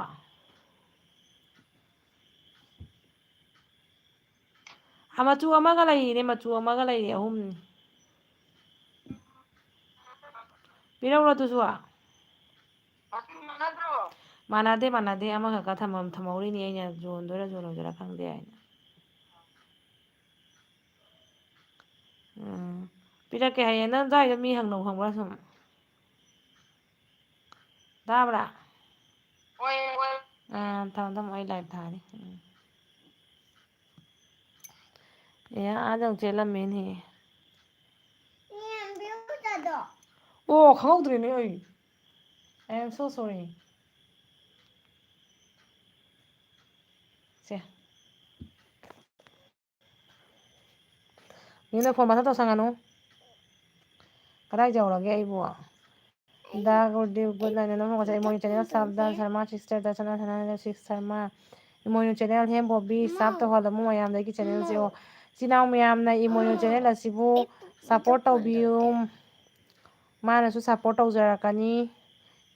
ꯑ, ꯃꯆꯨ ꯑꯃꯒ ꯂꯩꯔꯤꯅꯦ, ꯃꯆꯨ ꯑꯃꯒ ꯂꯩꯔꯤ, ꯑꯍꯨꯝꯅꯤ꯫ ꯄꯤꯔꯛꯎꯔꯣ ꯑꯗꯨꯁꯨ? ꯃꯥꯟꯅꯗꯦ, ꯃꯥꯟꯅꯗꯦ, ꯑꯃꯈꯛꯀ ꯊꯝꯃꯝ-, ꯊꯝꯍꯧꯔꯤꯅꯤ ꯑꯩꯅ, ꯌꯣꯟꯗꯣꯏꯔꯥ ꯌꯣꯜꯂꯣꯏꯗꯣꯏꯔꯥ ꯈꯪꯗꯦ ꯍꯥꯏꯅ꯫ ꯎꯝ, ꯄꯤꯔꯛꯀꯦ ꯍꯌꯦꯡ꯫ ꯅꯪ ꯑꯗꯨꯋꯥꯏꯗ ꯃꯤ ꯍꯪꯅꯧ ꯈꯪꯕ꯭ꯔꯥ ꯁꯨꯝ? ꯇꯥꯕ꯭ꯔꯥ? ꯑꯥ, ꯊꯝꯃꯣ, ꯊꯝꯃꯣ, ꯑꯩ live ꯊꯥꯔꯤ꯫ ꯎꯝ꯫ ꯑꯦ, ꯑꯥꯗ ꯑꯃꯨꯛ ꯆꯦꯜꯂꯝꯃꯦꯅꯦꯍꯦ꯫ ꯑꯣ, ꯈꯪꯍꯧꯗ꯭ꯔꯦꯅꯦ ꯑꯩ꯫ I am so sorry꯫ ꯁꯦ꯫ ꯃꯤꯅ phone ꯃꯊꯛ ꯇꯧꯁꯪꯉꯅꯨ꯫ ꯀꯗꯥꯏ ꯌꯧꯔꯒꯦ ꯑꯩꯕꯨ? ꯗꯥ ꯒꯨꯔꯗꯦꯕ, good night꯫ ꯅꯪ ꯉꯁꯥꯏ ꯏꯃꯣꯏꯅꯨ channel, ꯁꯥꯕꯗꯥꯟ ꯁꯔꯃ, sister ꯗꯔꯁꯅꯥ, ꯁꯅꯥ, ꯁꯤꯛꯁ ꯁꯔꯃ, ꯏꯃꯣꯏꯅꯨ channel, ꯍꯦꯝ ꯕꯣꯕꯤ, ꯁꯥꯞ ꯇꯧꯍꯜꯂꯝꯃꯨ ꯃꯌꯥꯝꯗꯒꯤ channelꯁꯦ꯫ ꯑꯣ, ꯏꯆꯤꯟ ꯏꯅꯥꯎ ꯃꯌꯥꯝꯅ ꯏꯃꯣꯏꯅꯨ channel ꯑꯁꯤꯕꯨ support ꯇꯧꯕꯤꯌꯨ꯫ ꯃꯥꯅꯁꯨ support ꯇꯧꯖꯔꯛꯀꯅꯤ꯫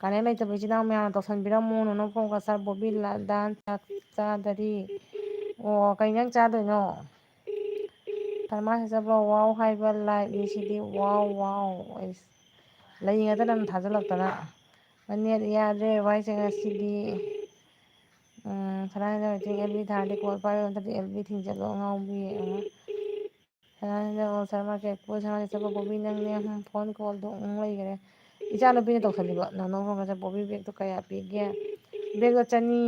Connect ꯂꯩꯇꯕ ꯏꯆꯤꯟ ꯏꯅꯥꯎ ꯃꯌꯥꯝꯅ ꯇꯧꯁꯟꯕꯤꯔꯝꯃꯨ꯫ ꯅꯣꯅꯣ ꯐꯣꯝ ꯀꯁꯥꯔ ꯕꯣꯕꯤ ꯂꯥ-, dance ꯆꯥꯛ ꯆꯥꯗꯔꯤ꯫ ꯑꯣ, ꯀꯩ ꯏꯟꯖꯥꯡ ꯆꯥꯗꯣꯏꯅꯣ? ꯁꯔꯃ sister ꯕ꯭ꯂꯣ, wow ꯍꯥꯏꯕ like ꯅꯤ ꯁꯤꯗꯤ꯫ Wow, wow꯫ ꯑꯩꯁ, ꯂꯩ ꯉꯥꯛꯇ ꯅꯪ ꯊꯥꯖꯤꯜꯂꯛꯇꯅ꯫ ꯅꯦꯠ ꯌꯥꯗ꯭ꯔꯦ ꯚꯥꯏꯁꯦ ꯉꯁꯤꯗꯤ꯫ ꯎꯝ, ꯁꯅꯥ ꯍꯦꯟꯖꯥꯡ ꯋꯦꯇꯤꯡ, ꯑꯦꯜ ꯕꯤ ꯊꯥꯔꯗꯤ ꯀꯣꯜ ꯄꯥꯏꯔꯣ, ꯅꯠꯇ꯭ꯔꯗꯤ ꯑꯦꯜ ꯕꯤ ꯊꯤꯡꯖꯜꯂꯣ ꯑꯉꯥꯎꯕꯤ꯫ ꯎꯝ꯫ ꯁꯅꯥ ꯍꯦꯟꯖꯥꯡ ꯑꯣ ꯁꯔꯃ ꯀꯦꯛꯄꯨ, ꯁꯅꯥ ꯆꯠꯄ ꯕꯣꯕꯤ ꯅꯪꯅꯦ꯫ ꯎꯝ, phone callꯗꯣ ꯎꯪ ꯂꯩꯈꯔꯦ꯫ ꯏꯆꯥ ꯅꯨꯄꯤꯅ ꯇꯧꯁꯜꯂꯤꯕ꯫ ꯅꯅꯧ ꯐꯣꯟ ꯀꯁꯥꯔ ꯕꯣꯕꯤ, bagꯇꯣ ꯀꯌꯥ ꯄꯤꯒꯦ? Bagꯇꯣ ꯆꯅꯤ꯫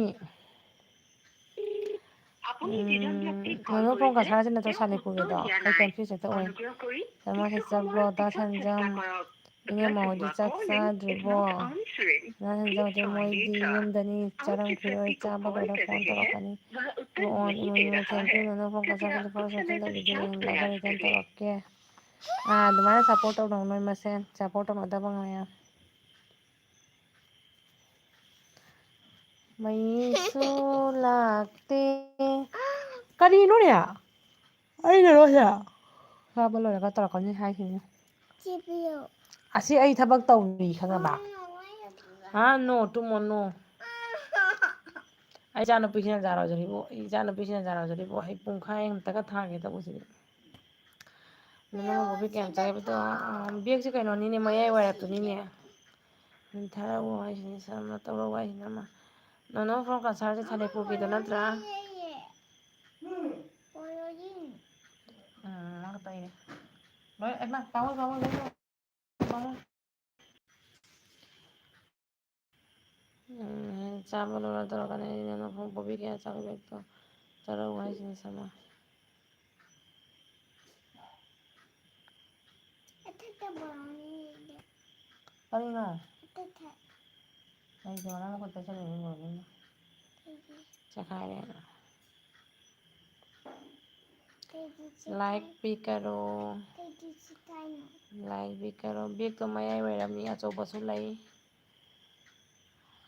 ꯎꯝ, ꯅꯅꯧ ꯐꯣꯟ ꯀꯁꯥꯔꯁꯤ ꯅꯠꯇ꯭ꯔꯣ ꯁꯥꯂꯤꯄꯨꯔꯒꯤꯗꯣ? ꯑꯩ confuse ꯍꯦꯛꯇ ꯑꯣꯏ꯫ ꯁꯔꯃ sister ꯕ꯭ꯂꯣ, ꯗꯥ ꯁꯟꯖꯝ, ꯏꯅꯦ ꯃꯧꯗꯤ ꯆꯥꯛ ꯆꯥꯗ꯭ꯔꯤꯕꯣ? ꯅꯪ ꯍꯦꯟꯖꯥꯡꯁꯦ ꯃꯣꯏꯗꯤ ꯌꯨꯝꯗꯅꯤ, ꯆꯥꯔꯝꯈꯤꯔꯣꯏ, ꯆꯥꯕ ꯂꯣꯏꯔ phone ꯇꯧꯔꯛꯀꯅꯤ꯫ ꯑꯣ, ꯏꯃꯣꯏꯅꯨ, thank you, ꯅꯪ phone ꯀꯛꯆꯔꯛꯀꯅꯤ, phone ꯁꯣꯝꯗ video ꯌꯦꯡꯂꯒ return ꯇꯧꯔꯛꯀꯦ꯫ ꯑꯥ, ꯑꯗꯨꯃꯥꯏꯅ support ꯇꯧꯅꯧ ꯅꯣꯏ ꯃꯁꯦꯟ, support ꯇꯧꯅꯗꯕ ꯃꯌꯥꯝ꯫ ꯃꯩꯁꯨ ꯂꯥꯛꯇꯦ꯫ ꯀꯔꯤꯅꯣꯅꯦ? ꯑꯩꯅꯔꯣ ꯁꯦ? ꯆꯥꯕ ꯂꯣꯏꯔꯒ ꯇꯧꯔꯛꯀꯅꯤ ꯍꯥꯏꯈꯤꯕꯅꯤ꯫ ꯁꯤ ꯄꯤꯌꯨ꯫ ꯑꯁꯤ ꯑꯩ ꯊꯕꯛ ꯇꯧꯔꯤ, ꯈꯪꯉꯕ? ꯃꯥꯅ ꯋꯥꯏ ꯑꯗꯨꯒ ꯍꯥ? No, two more, no. ꯑꯩ ꯏꯆꯥꯅꯨꯄꯤꯁꯤꯅ ꯖꯥꯔ ꯑꯣꯏꯖꯔꯤꯕꯣ, ꯑꯩ ꯏꯆꯥꯅꯨꯄꯤꯁꯤꯅ ꯖꯥꯔ ꯑꯣꯏꯖꯔꯤꯕꯣ, ꯑꯩ ꯄꯨꯡꯈꯥꯏ ꯑꯃꯇꯒ ꯊꯥꯒꯦ ꯇꯧꯕꯁꯤꯗꯤ꯫ ꯅꯪꯅ ꯕꯣꯕꯤ ꯀꯌꯥꯝ ꯆꯥꯏꯕꯗꯣ? ꯑꯥ, ꯕꯦꯒꯁꯦ ꯀꯩꯅꯣꯅꯤꯅꯦ, ꯃꯌꯥꯏ ꯋꯥꯏꯔꯞꯇꯨꯅꯤꯅꯦ꯫ ꯊꯥꯔꯛꯎ ꯍꯥꯏꯁꯤꯅꯤ ꯁꯥꯔꯅ, ꯇꯧꯔꯛꯎ ꯍꯥꯏꯁꯤꯅꯤ ꯑꯃ꯫ ꯅꯅꯥꯎ ꯐꯣꯟ ꯀꯟꯁꯔꯁꯦ ꯁꯥꯂꯩꯄꯨꯔꯒꯤꯗꯣ ꯅꯠꯇ꯭ꯔꯥ? ꯎꯝ, ꯃꯥ ꯈꯛꯇ ꯏꯔꯦ꯫ ꯂꯣꯏ, ꯏꯃꯥ, ꯄꯥꯃꯣꯏ, ꯄꯥꯃꯣꯏ, ꯂꯣꯏ ꯂꯣꯏ꯫ ꯄꯥꯃꯣꯏ꯫ ꯎꯝ, ꯆꯥꯕ ꯂꯣꯏꯔ ꯇꯧꯔꯛꯀꯅꯤ꯫ ꯑꯩꯅ ꯅꯈꯣꯡ ꯄꯣꯕꯤ ꯀꯌꯥ ꯆꯥꯕ ꯕꯦꯛꯇꯣ ꯆꯥꯔꯛꯎ ꯍꯥꯏꯁꯤꯅꯤ ꯁꯥꯔꯅ꯫ ꯀꯔꯤꯅꯣ? ꯑꯩꯗꯤ ꯃꯅꯥ ꯃꯈꯨꯠ ꯇꯩꯁꯜꯂꯨꯕꯩ ꯂꯣꯏꯔꯦ꯫ ꯆꯦꯈꯥꯏꯔꯦ꯫ ꯂꯥꯏꯛ ꯄꯤꯀꯔꯣ꯫ ꯂꯥꯏꯛ ꯄꯤꯀꯔꯣ꯫ ꯕꯦꯛꯇꯣ ꯃꯌꯥꯏ ꯑꯣꯏꯔꯝꯅꯤ, ꯑꯆꯧꯕꯁꯨ ꯂꯩ꯫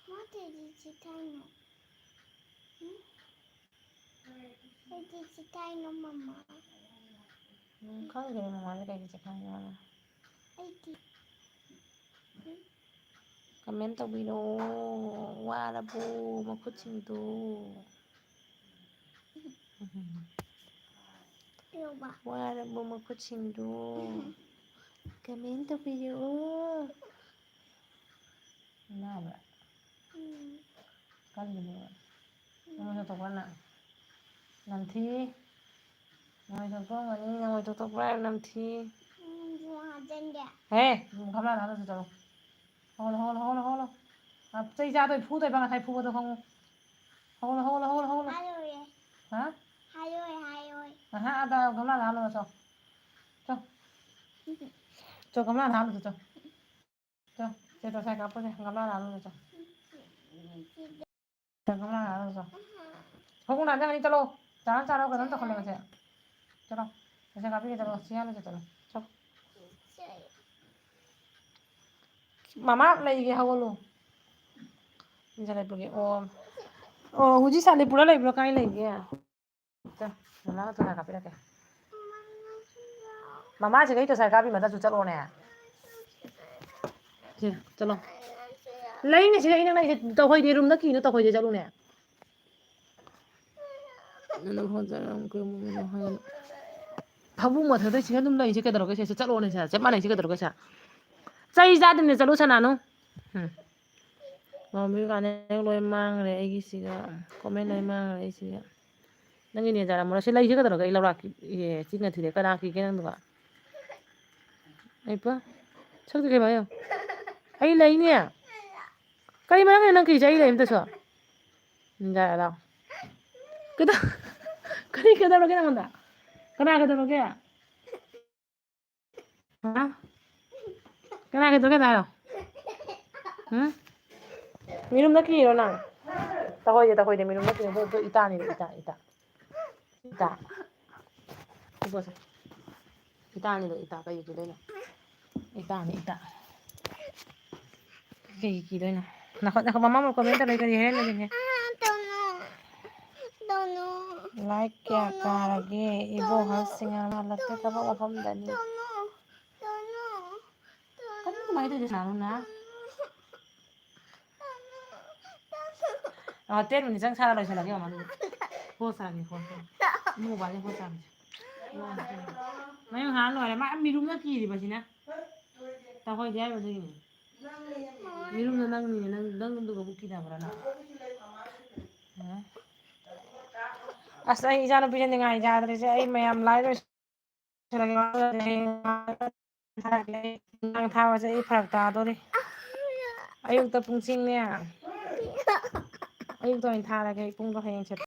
ꯃꯥ ꯀꯩꯒꯤ ꯆꯤꯊꯥꯏꯅꯣ? ꯎꯝ? ꯀꯩꯒꯤ ꯆꯤꯊꯥꯏꯅꯣ, ꯃꯃꯥ? ꯎꯝ, ꯈꯪꯗꯦ ꯃꯃꯥꯁꯦ ꯀꯩꯒꯤ ꯆꯤꯊꯥꯏꯅꯣ꯫ ꯑꯩꯗꯤ꯫ ꯎꯝ? ꯀꯃꯦꯟ ꯇꯧꯕꯤꯔꯛꯑꯣ꯫ ꯋꯥꯔꯕꯣ ꯃꯈꯨꯠꯁꯤꯡꯗꯨ? ꯋꯥꯔꯕꯣ ꯃꯈꯨꯠꯁꯤꯡꯗꯨ? ꯀꯃꯦꯟ ꯇꯧꯕꯤꯔꯛꯑꯣ꯫ ꯅꯥꯕ꯭ꯔꯥ? ꯎꯝ꯫ ꯀꯜꯂꯤꯅꯦꯕ꯫ ꯅꯃꯣꯏ ꯊꯣꯛꯇꯣꯛꯄ꯭ꯔꯥ ꯅꯪ? ꯅꯝꯊꯤ꯫ ꯅꯃꯣꯏ ꯊꯣꯛꯇꯣꯛꯑꯝꯒꯅꯤ, ꯅꯃꯣꯏ ꯊꯣꯛꯇꯣꯛꯄ꯭ꯔꯥ ꯍꯥꯏꯕ ꯅꯝꯊꯤ꯫ ꯎꯝ, ꯍꯥꯞꯆꯤꯟꯒꯦ꯫ ꯍꯦ, ꯒꯝꯂꯥꯗ ꯍꯥꯞꯂꯁꯤ ꯆꯠꯂꯣ꯫ ꯍꯧꯒꯠꯂꯣ, ꯍꯧꯒꯠꯂꯣ, ꯍꯧꯒꯠꯂꯣ, ꯍꯧꯒꯠꯂꯣ꯫ ꯑ, ꯆꯩ ꯆꯥꯗꯣꯏ, ꯐꯨꯗꯣꯏꯕ ꯉꯁꯥꯏ ꯐꯨꯕꯗꯣ ꯈꯪꯉꯨ꯫ ꯍꯧꯒꯠꯂꯣ, ꯍꯧꯒꯠꯂꯣ, ꯍꯧꯒꯠꯂꯣ, ꯍꯧꯒꯠꯂꯣ꯫ ꯍꯥꯏꯔꯣꯏ꯫ ꯍꯥ? ꯍꯥꯏꯔꯣꯏ, ꯍꯥꯏꯔꯣꯏ꯫ ꯑꯍꯥ, ꯑꯗ ꯒꯝꯂꯥꯗ ꯍꯥꯞꯂꯨꯔꯣ, ꯆꯣ꯫ ꯆꯣ꯫ ꯆꯣ, ꯒꯝꯂꯥꯗ ꯍꯥꯞꯂꯨꯆꯣ, ꯆꯣ꯫ ꯆꯣ, ꯁꯦ ꯇꯣꯁꯥꯏ ꯀꯥꯞꯄꯣꯁꯦ, ꯒꯝꯂꯥꯗ ꯍꯥꯞꯂꯨꯆꯣ꯫ ꯆꯣ, ꯒꯝꯂꯥꯗ ꯍꯥꯞꯂꯨꯆꯣ꯫ ꯈꯣꯡꯎꯞ ꯅꯥꯟꯊꯅꯤ, ꯆꯠꯂꯣ꯫ ꯆꯥꯔꯣ, ꯆꯥꯔꯣ, ꯀꯩꯅꯣꯝ ꯇꯧꯈꯠꯂꯦ ꯃꯁꯦ꯫ ꯆꯠꯂꯣ꯫ ꯇꯣꯁꯥꯏ ꯀꯥꯞꯄꯤꯒꯦ, ꯆꯠꯂꯣ꯫ ꯁꯤ ꯍꯥꯞꯂꯨꯆꯣ, ꯆꯠꯂꯣ꯫ ꯆꯣ꯫ ꯃꯃꯥ ꯂꯩꯒꯦ, ꯍꯧꯒꯠꯂꯣ꯫ ꯁꯥꯂꯩꯄꯨꯔꯒꯤ, ꯑꯣ꯫ ꯑꯣ, ꯍꯧꯖꯤꯛ ꯁꯥꯂꯩꯄꯨꯔꯗ ꯂꯩꯕ꯭ꯔꯣ? ꯀꯥꯏ ꯂꯩꯒꯦ? ꯆꯣ, ꯃꯃꯥꯒ ꯇꯣꯁꯥꯏ ꯀꯥꯞꯄꯤꯔꯛꯀꯦ꯫ ꯃꯃꯥꯁꯤꯒ ꯑꯩ ꯇꯣꯁꯥꯏ ꯀꯥꯞꯄꯤ ꯃꯊꯛꯁꯨ ꯆꯠꯂꯣꯅꯦ꯫ ꯁꯦ, ꯆꯠꯂꯣ꯫ ꯂꯩꯅꯦ ꯁꯤꯗ, ꯏꯅꯛ ꯅꯛꯏꯁꯦ꯫ ꯇꯧꯍꯣꯏꯗꯦ, ꯔꯨꯝꯗ ꯀꯤꯅꯣ, ꯇꯧꯍꯣꯏꯗꯦ, ꯆꯠꯂꯨꯅꯦ꯫ ꯅꯪ ꯐꯣꯟ ꯆꯠꯂꯝ ꯀꯩ ꯑꯃꯨꯛ ꯍꯥꯏꯒꯅꯨ꯫ ꯐꯃꯨꯡ ꯃꯊꯛꯇ ꯁꯤꯗ ꯑꯗꯨꯝ ꯂꯩꯁꯦ ꯀꯩꯗꯧꯔꯒꯦ? ꯁꯦ, ꯁꯦ, ꯆꯠꯂꯣꯅꯦ, ꯁꯦ, ꯆꯞ ꯃꯥꯟꯅꯩꯁꯦ ꯀꯩꯗꯧꯔꯒꯦ? ꯁꯦ, ꯆꯩ ꯆꯥꯗꯕꯅꯦ, ꯆꯠꯂꯨ ꯁꯅꯥꯅꯨ꯫ ꯎꯝ꯫ ꯃꯃꯤ ꯀꯥꯟꯅ ꯂꯣꯏ ꯃꯥꯡꯈ꯭ꯔꯦ ꯑꯩꯒꯤꯁꯤꯒ꯫ ꯀꯣꯃꯦꯟ ꯂꯣꯏ ꯃꯥꯡꯈ꯭ꯔꯦ ꯑꯩꯁꯤꯒ꯫ ꯅꯪꯒꯤ ꯅꯦꯖꯥꯔꯝꯃꯔꯣꯏ꯫ ꯁꯤ ꯂꯩꯁꯦ ꯀꯩꯗꯧꯔꯒꯦ? ꯑꯩ ꯂꯧꯔꯥꯛꯀꯦ꯫ ꯑꯦ, ꯆꯤꯟꯅ ꯊꯤꯔꯦ꯫ ꯀꯅꯥ ꯀꯤꯒꯦ ꯅꯪꯗꯨꯒ? ꯑꯩ ꯄ-, ꯁꯛꯇꯨ ꯀꯩ ꯍꯥꯏꯌꯣ? ꯑꯩ ꯂꯩꯅꯦ꯫ ꯀꯔꯤ ꯃꯔꯝꯒꯤꯅꯣ ꯅꯪ ꯀꯤꯔꯤꯁꯦ? ꯑꯩ ꯂꯩ ꯑꯝꯇꯁꯨ꯫ ꯌꯥꯔꯦ, ꯂꯥꯎ꯫ ꯀꯩꯗꯧ-, ꯀꯔꯤ ꯀꯩꯗꯧꯔꯒꯦ ꯅꯪꯉꯣꯟꯗ? ꯀꯅꯥ ꯀꯩꯗꯧꯔꯒꯦ? ꯍꯥ? ꯀꯅꯥ ꯀꯩꯗꯧꯔꯒꯦ ꯍꯥꯏꯔꯣ? ꯍꯨꯝ? ꯃꯤꯔꯨꯝꯗ ꯀꯤꯔꯣ ꯅꯪ? ꯇꯧꯍꯣꯏꯗꯦ, ꯇꯧꯍꯣꯏꯗꯦ, ꯃꯤꯔꯨꯝꯗ ꯀꯤꯔꯣ꯫ ꯑꯗꯨ, ꯑꯗꯨ ꯏꯇꯥꯅꯤꯗꯣ, ꯏꯇꯥ, ꯏꯇꯥ꯫ ꯏꯇꯥ꯫ ꯁꯤ ꯄꯣꯠꯁꯦ꯫ ꯏꯇꯥꯅꯤꯗꯣ, ꯏꯇꯥ꯫ ꯀꯩꯒꯤ ꯀꯤꯗꯣꯏꯅꯣ? ꯏꯇꯥꯅꯤ, ꯏꯇꯥ꯫ ꯀꯩꯒꯤ ꯀꯤꯗꯣꯏꯅꯣ? ꯅꯈꯣ-, ꯅꯈꯣ-, ꯃꯃꯥ ꯃꯈꯣꯟ ꯑꯝꯇ ꯂꯩꯇ꯭ꯔꯗꯤ ꯍꯦꯔꯦꯟ ꯂꯩꯔꯤꯅꯦ꯫ ꯂꯥꯏꯛ ꯀꯌꯥ ꯀꯥꯔꯒꯦ? ꯏꯕꯣꯍꯜꯁꯤꯡ ꯍꯜꯂꯛꯇꯦ, ꯊꯕꯛ ꯃꯐꯝꯗꯅꯤ꯫ ꯀꯔꯤꯅꯣ ꯀꯃꯥꯏꯅ ꯇꯧꯔꯤꯁꯦ ꯁꯅꯥꯅꯨꯅ? ꯑ, ten minutes ꯆꯪ ꯁꯥꯔ ꯂꯣꯏꯁꯤꯜꯂꯒꯦ, ꯃꯃꯥ, ꯑꯗꯨꯗꯤ꯫ ꯍꯣ ꯁꯥꯔꯒꯦ, ꯍꯣ ꯁꯥꯔꯒꯦ꯫ ꯃꯣꯕꯥꯏꯜꯗ ꯍꯣ ꯁꯥꯔꯒꯦ꯫ ꯃꯌꯨꯝ ꯍꯥꯟ ꯂꯣꯏꯔꯦ꯫ ꯃꯥ ꯃꯤꯔꯨꯝꯒ ꯀꯤꯔꯤꯕꯁꯤꯅ꯫ ꯇꯧꯍꯣꯏꯗꯦ ꯍꯥꯏꯕ ꯑꯗꯨꯒꯤꯅꯤ꯫ ꯃꯤꯔꯨꯝꯅ ꯅꯪꯅꯤꯅꯦ, ꯅꯪ, ꯅꯪꯗꯨꯒꯕꯨ ꯀꯤꯅꯕ꯭ꯔꯥ ꯅꯪ? ꯑ? ꯑꯁ, ꯑꯩ ꯏꯆꯥꯅꯨꯄꯤꯁꯦ ꯅꯤꯡꯉꯥꯏ ꯌꯥꯗ꯭ꯔꯤꯁꯦ꯫ ꯑꯩ ꯃꯌꯥꯝ ꯂꯥꯏ ꯂꯣꯏ ꯊꯥꯔꯒꯦ꯫ ꯅꯨꯡꯗꯥꯡ ꯊꯥꯕꯁꯦ ꯑꯩ ꯐꯔꯛ ꯇꯥꯗꯣꯔꯤ꯫ ꯑꯌꯨꯛꯇ ꯄꯨꯡꯁꯤꯡꯅꯦ꯫ ꯑꯌꯨꯛꯇ ꯑꯣꯏꯅ ꯊꯥꯔꯒꯦ ꯑꯩ ꯄꯨꯡꯗꯣ ꯍꯌꯦꯡ ꯁꯦꯠ